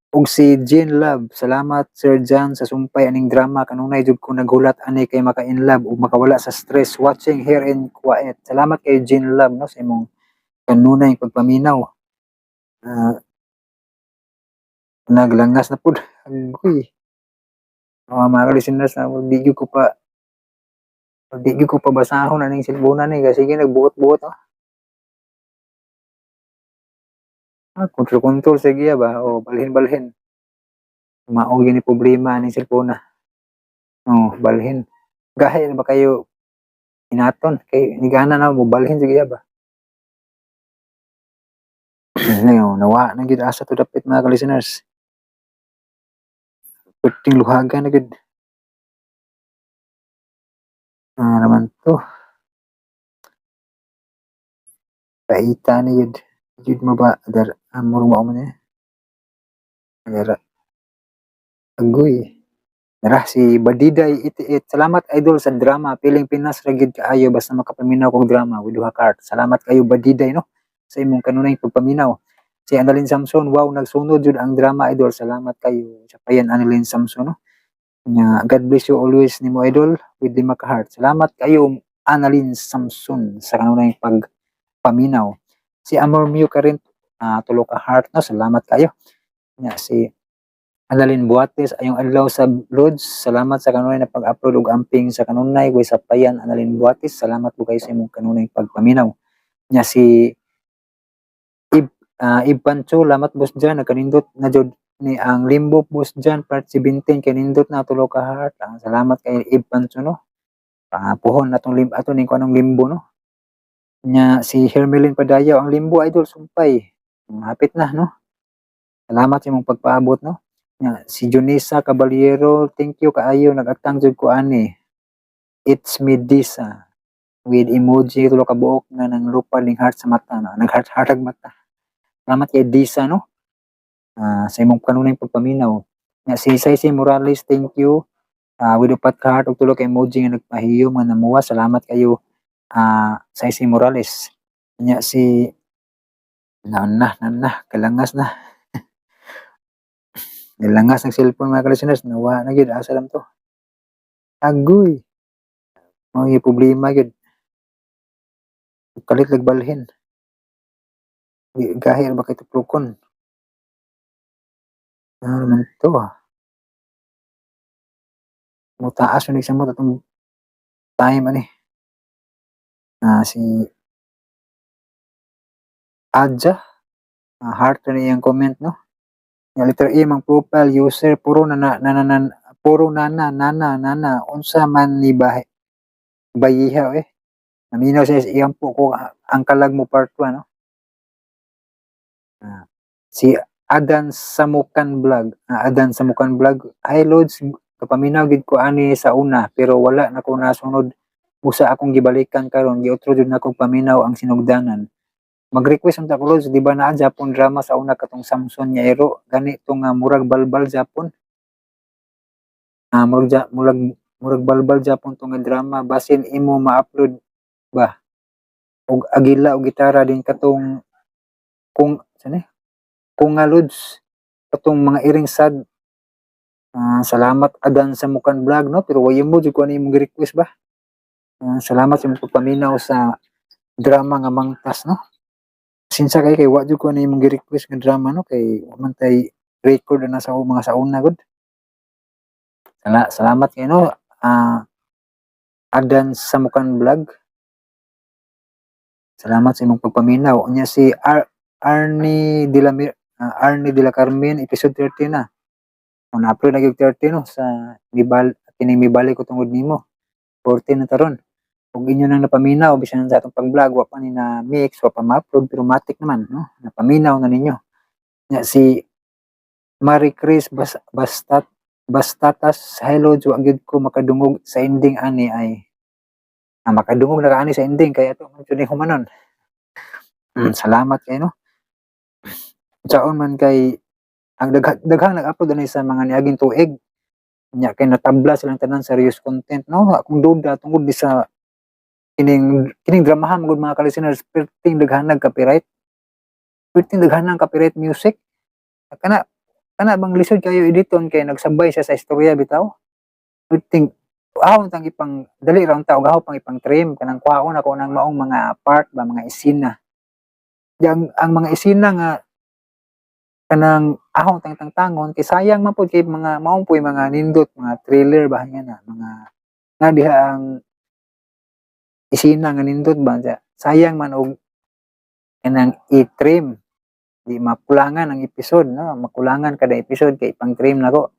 Ug si Jean Love, "Salamat, Sir John, sa sumpay aning drama. Kanunay jud ko naghulat ani kay maka in love ug makawala sa stress, watching here in Kuwait." Salamat kay Jean Love, no, sa imong kanunay pagpaminaw. Naglangas na pud. Agoy. Mga listeners na di gyud ko pa basahon aning cellphone ni kasi sige nagbuot-buot, oh. Control control sige ba o balhin-balhin. Mao gyud ni problema aning cellphone na. Oh, balhin. Gahi na ba kayo inaton kay nigana na mo balhin sige ba. Ngayon, nawa na gyud asa to dapit, mga ka-listeners. Perting luhaga na gyud. Ah, naman to. Paita ni gyud. Gyud mo ba dar amor mo man eh. Dara. Agoy. Dara si Badiday 88. "Salamat, idol, sa drama. Piling Pinas ra gyud kaayo basta makapaminaw kog drama," with duha ka heart. Salamat kayo, Badiday, no, sa imong kanunay pagpaminaw. Si Annalyn Samson, "Wow, nagsunod jud ang drama, idol. Salamat kayo." Sa payan, Annalyn Samson, no. Nya, "God bless you always nimo, idol," with lima ka heart. Salamat kayo, Annalyn Samson, sa kanunay pagpaminaw. Si Amor Mew ka rin, tulo ka heart, no. Salamat kayo. Nya si Annalyn Buates, "Ayong adlaw sa Lods, salamat sa kanunay na pag-upload ug amping sa kanunay way sa payan, Annalyn Buates." Salamat po kayo sa imong kanunay pagpaminaw. Nya si Ib Pancho, "Lamat, boss Jan, nagkanindot na jud ni ang Limbo, boss Jan, part 17, kay nindot na," tulo ka heart. Salamat kay Ib Pancho, no. Pangapuhon natong lim ato ning kuanong Limbo, no. Nya si Hermelin Padayaw, "Ang Limbo, idol, sumpay. Hapit na, no. Salamat sa imong pagpaabot, no." Nya si Junisa Caballero, "Thank you kaayo, nag-atang jud ko ani. It's me Disa," with emoji tulo ka buok nga nang lupad ning heart sa mata, no. Nag heart heart ag mata. Salamat kay Disa, no, sa imong kanunay pagpaminaw. Nya si Saysay Morales, "Thank you," with upat ka heart ug tulo ka emoji nga nagpahiyom nga namuha. Salamat kayo, Saysay Morales. Nya si na na na na kalangas na. Nilangas ang cellphone, mga ka-listeners, nawa na gyud asa lang to. Agoy. Mao yung problema gyud. Kalit lag balhin. Di gahi ra ba kay tuplokon. Ano naman to? Mutaas yung samot atong time ani. Si Adja, heart na iyang comment, no. Nga letter E mang profile user, "Puro na na na, na, na puro nana nana nana, unsa man ni bahi bayiha eh." Naminaw siya sa iyang po ko ang kalag mo part 1, no. Si Adan Samukan Vlog, Adan Samukan Vlog, "Hi Lods, kapaminaw gid ko ani sa una pero wala na ko nasunod usa akong gibalikan karon, giutro jud nako paminaw ang sinugdanan. Mag-request unta ko, Lods, di ba naa Japon drama sa una katong Samson nga ero gani to nga murag balbal Japon? Murag balbal Japon to nga drama, basin imo ma-upload ba? Og agila og gitara din katong kung saan eh? Kung nga Lods, katong mga iring sad." Salamat, Adan sa Mukan Vlog, no, pero way mo jud ko ani imong gi-request ba. Salamat sa imong pagpaminaw sa drama nga Mangtas, no. Sinsa kay wa jud ko ani imong gi-request nga drama, no, kay wa man tay record na sa mga sauna gud. Salamat kay, no, Adan sa Mukan Vlog. Salamat sa imong pagpaminaw. Unya si Arnie de la Carmen, episode 30 na. Kung na-upload na gyud 30, no, sa mibal kini mibalik ko tungod nimo. 14 na taron. Ug inyo nang napaminaw bisan sa atong pag-vlog wa pa ni na mix, wa pa ma-upload, pero matik naman, no. Napaminaw na ninyo. Nya si Marie Chris Bastat Bastatas, hello, wa gyud ko makadungog sa ending ani ay. Makadungog na ka ani sa ending kay ato man jud ni humanon. Salamat kay, no. Saon man kay ang daghang nag-upload ani sa mga niaging tuig. Nya kay natabla silang tanan sa reused content, no. Akong duda tungod di sa kining kining dramahan gud, mga ka-listeners, perting daghanag copyright. Perting daghanang copyright music. Kana kana bang lisod kayo editon kay nagsabay siya sa istorya bitaw. Perting ahaw tang ipang dali ra unta og ahaw pang ipang trim kanang kuhaon ako ng maong mga part ba, mga isina. Yang ang mga isina nga kanang ahong tang tangtangon kay sayang man pud kay mga maong po'y mga nindot, mga thriller ba nga na mga nga diha ang isina nga nindot ba siya. Sayang man og kanang i-trim, di makulangan ang episode, no, makulangan kada episode kay ipang trim nako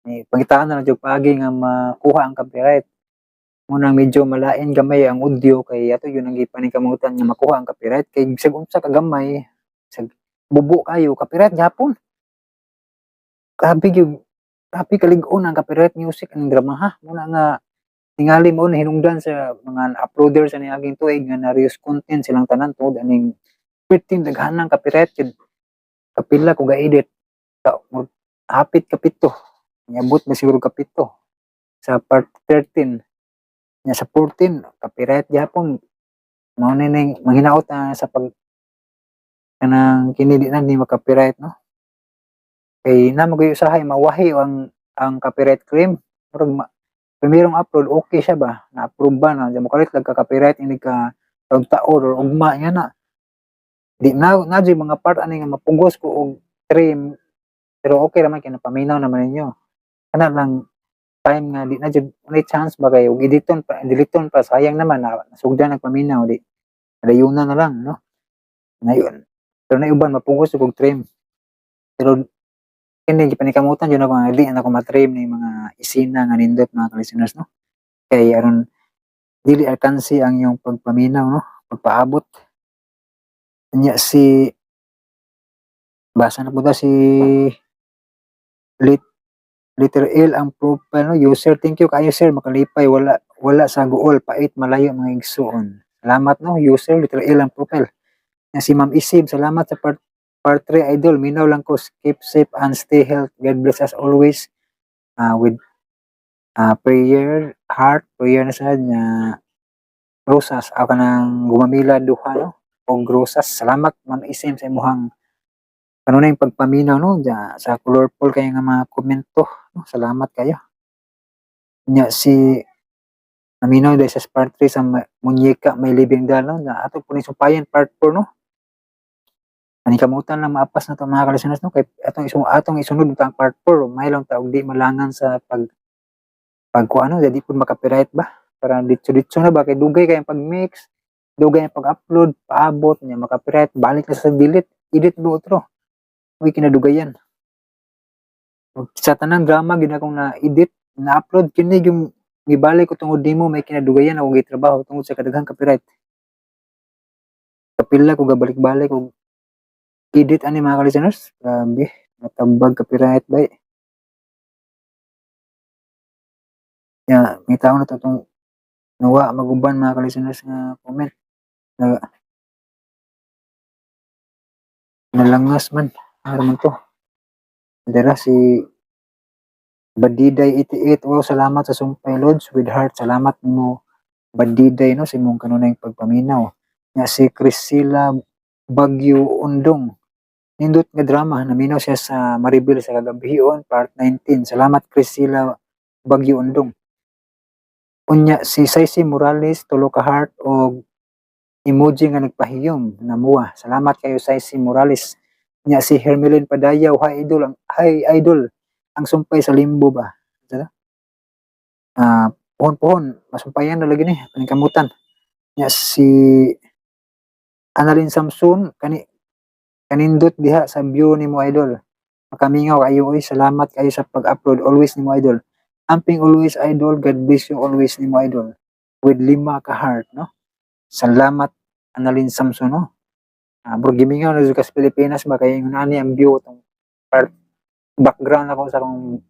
ni pangitaan na lang jud paagi nga makuha ang copyright. Munang medyo malain gamay ang audio kay ato yun ang gipaningkamutan nga makuha ang copyright kay bisag unsa ka gamay, bisag bubo kayo, copyright gyapon. Grabe gyud, grabe kalig-on ang copyright music ang drama ha. Muna nga tingali mo na hinungdan sa mga uploader sa niaging tuig nga na reuse content silang tanan tungod aning perting daghanang copyright gyud. Kapila ko ga-edit ka, hapit kapito, niabot na siguro kapito sa part 13. Nya sa 14 copyright gyapon. Mao na ning manghinaot na sa pag kanang kini di na ni maka-copyright, no, kay na maguy usahay mawahi ang copyright claim. Murag primerong upload okay siya ba, na-approve ba na mo kalit lang ka copyright ini ka taon taon or ugma nga na di na na jud mga part ani nga mapugos ko og trim, pero okay ra man kay napaminaw naman ninyo. Kana lang time nga di na jud may chance ba kay og editon pa, deleton pa, sayang naman na nasugdan nagpaminaw, di dayunan na lang, no. Ngayon pero na uban mapugos og trim, pero kini gipanikamutan jud ako nga di na ako matrim ni mga isina nga nindot, mga listeners, no, kay aron dili alkansi ang iyong pagpaminaw, no, pagpaabot. Nya si basa na po ta si letter L ang profile, no, user. Thank you kayo, sir, makalipay wala wala sa guol pait malayo mga igsuon. Salamat, no, user letter L ang profile. Nya si Ma'am Isim, salamat sa part 3, idol. Minaw lang ko. Keep safe and stay healthy. God bless us always, with prayer heart prayer na sad nga rosas ako kanang gumamila duha, no, og rosas. Salamat, Ma'am Isim, sa imuhang kanunay pagpaminaw, no, ja, sa colorful kayo nga mga komento, no. Salamat kayo. Nya si naminaw dahil sa part 3 sa Munyeka May Living Doll, no, na ato po ni sumpayan part 4, no. Panikamutan lang maapas na to, mga ka-listeners, no, kay atong isunod ang part 4. May lang taog di malangan sa pag pag ano, di pud maka-copyright ba para ditso-ditso na ba kay dugay kay ang pag-mix, dugay ang pag-upload, paabot niya maka-copyright, balik na sa delete, edit do otro. Uy, kinadugayan. Sa tanang drama gid akong na edit, na upload, kini yung gibalik ko tungod nimo may kinadugayan ako gitrabaho tungod sa kadaghang copyright. Kapila ko gabalik-balik og edit ani, mga ka-listeners. Grabe, matabag copyright bay. Ya, may tao na to tong nawa maguban, mga ka-listeners, nga comment na nalangas man ano man to. Dira si Badiday 88, wow, salamat sa sumpay, Lods, with heart. Salamat nimo, Badiday, no, sa imong kanunayng pagpaminaw. Nga si Priscilla Bagyo Undong, nindot nga drama, naminaw siya sa Maribel sa kagabion part 19. Salamat, Priscilla Bagyo Undong. Unya si Saisi Morales, tulo ka heart og emoji nga nagpahiyom namuha. Salamat kayo, Saisi Morales. Nya si Hermelin Padayaw, hi idol, ang hi idol, ang sumpay sa limbo ba? Ah, pohon-pohon, masumpayan na lagi ni, paningkamutan. Nya si Annalyn Samson, kani kanindot diha sa view nimo, idol. Makamingaw kayo oy, salamat kayo sa pag-upload always nimo, idol. Amping always, idol, God bless you always nimo, idol. With lima ka heart, no? Salamat, Annalyn Samson, no? Ah, bro, gimingaw na jud ka sa Pilipinas ba kay ingon ani ang view tong part background ako sa akong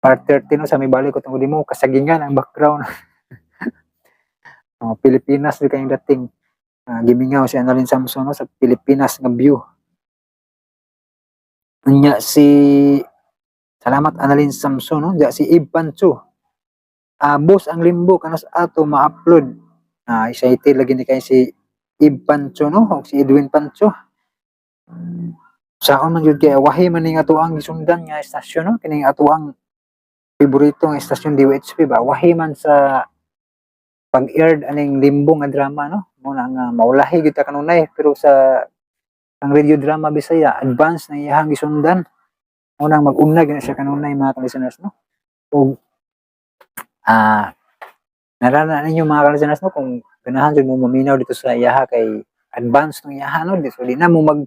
part 13, no, sa may balik ko tungod mo kasagingan ang background. Oh, Pilipinas di kayong dating. Ah, gimingaw si Annalyn Samson, no, sa Pilipinas nga view. Nya si, salamat, Annalyn Samson, no, ja si Ib Pancho. Ah, boss, ang Limbo kanos ato ma-upload. Ah, excited lagi ni kay si Ib Pancho, no, o si Edwin Pancho. Saon man jud kay wahi man ning ato ang gisundan nga estasyon, no, kining ato ang paborito nga estasyon DOHP ba, wahi man sa pag-aired aning Limbo nga drama, no, mo na nga maulahi gyud ta kanunay, pero sa ang radio drama Bisaya advance na iyahang gisundan, mo nang mag-una gyud na siya kanunay, mga ka-listeners, no. Ug narana ninyo, mga ka-listeners, no, kung ganahan jud mo maminaw dito sa iyaha kay advance nung iyaha, no, di so di na mo mag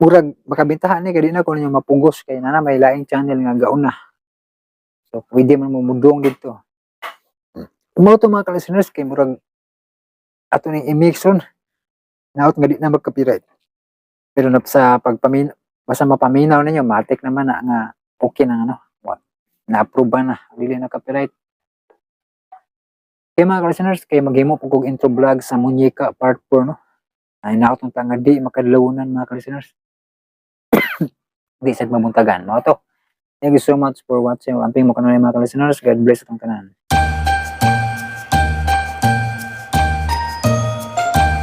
murag makabintahan ni kay di na ko ninyo mapugos kay nana may laing channel nga gauna, so pwede man mo mudong dito mo to, mga ka-listeners, kay murag ato ning i-mix ron naot nga di na mag-copyright, pero na sa pagpamin basta mapaminaw ninyo, matik naman na nga okay na, ano, na-approve ba na dili na copyright. Kay mga ka-listeners, kay maghimo po kog intro vlog sa Munyeka part 4, no, ay naot ng tanga di makadlawunan, mga ka-listeners, di sad mabuntagan. Mao to. Thank you so much for watching. Amping mo kanunay, mga ka-listeners. God bless atong tanan.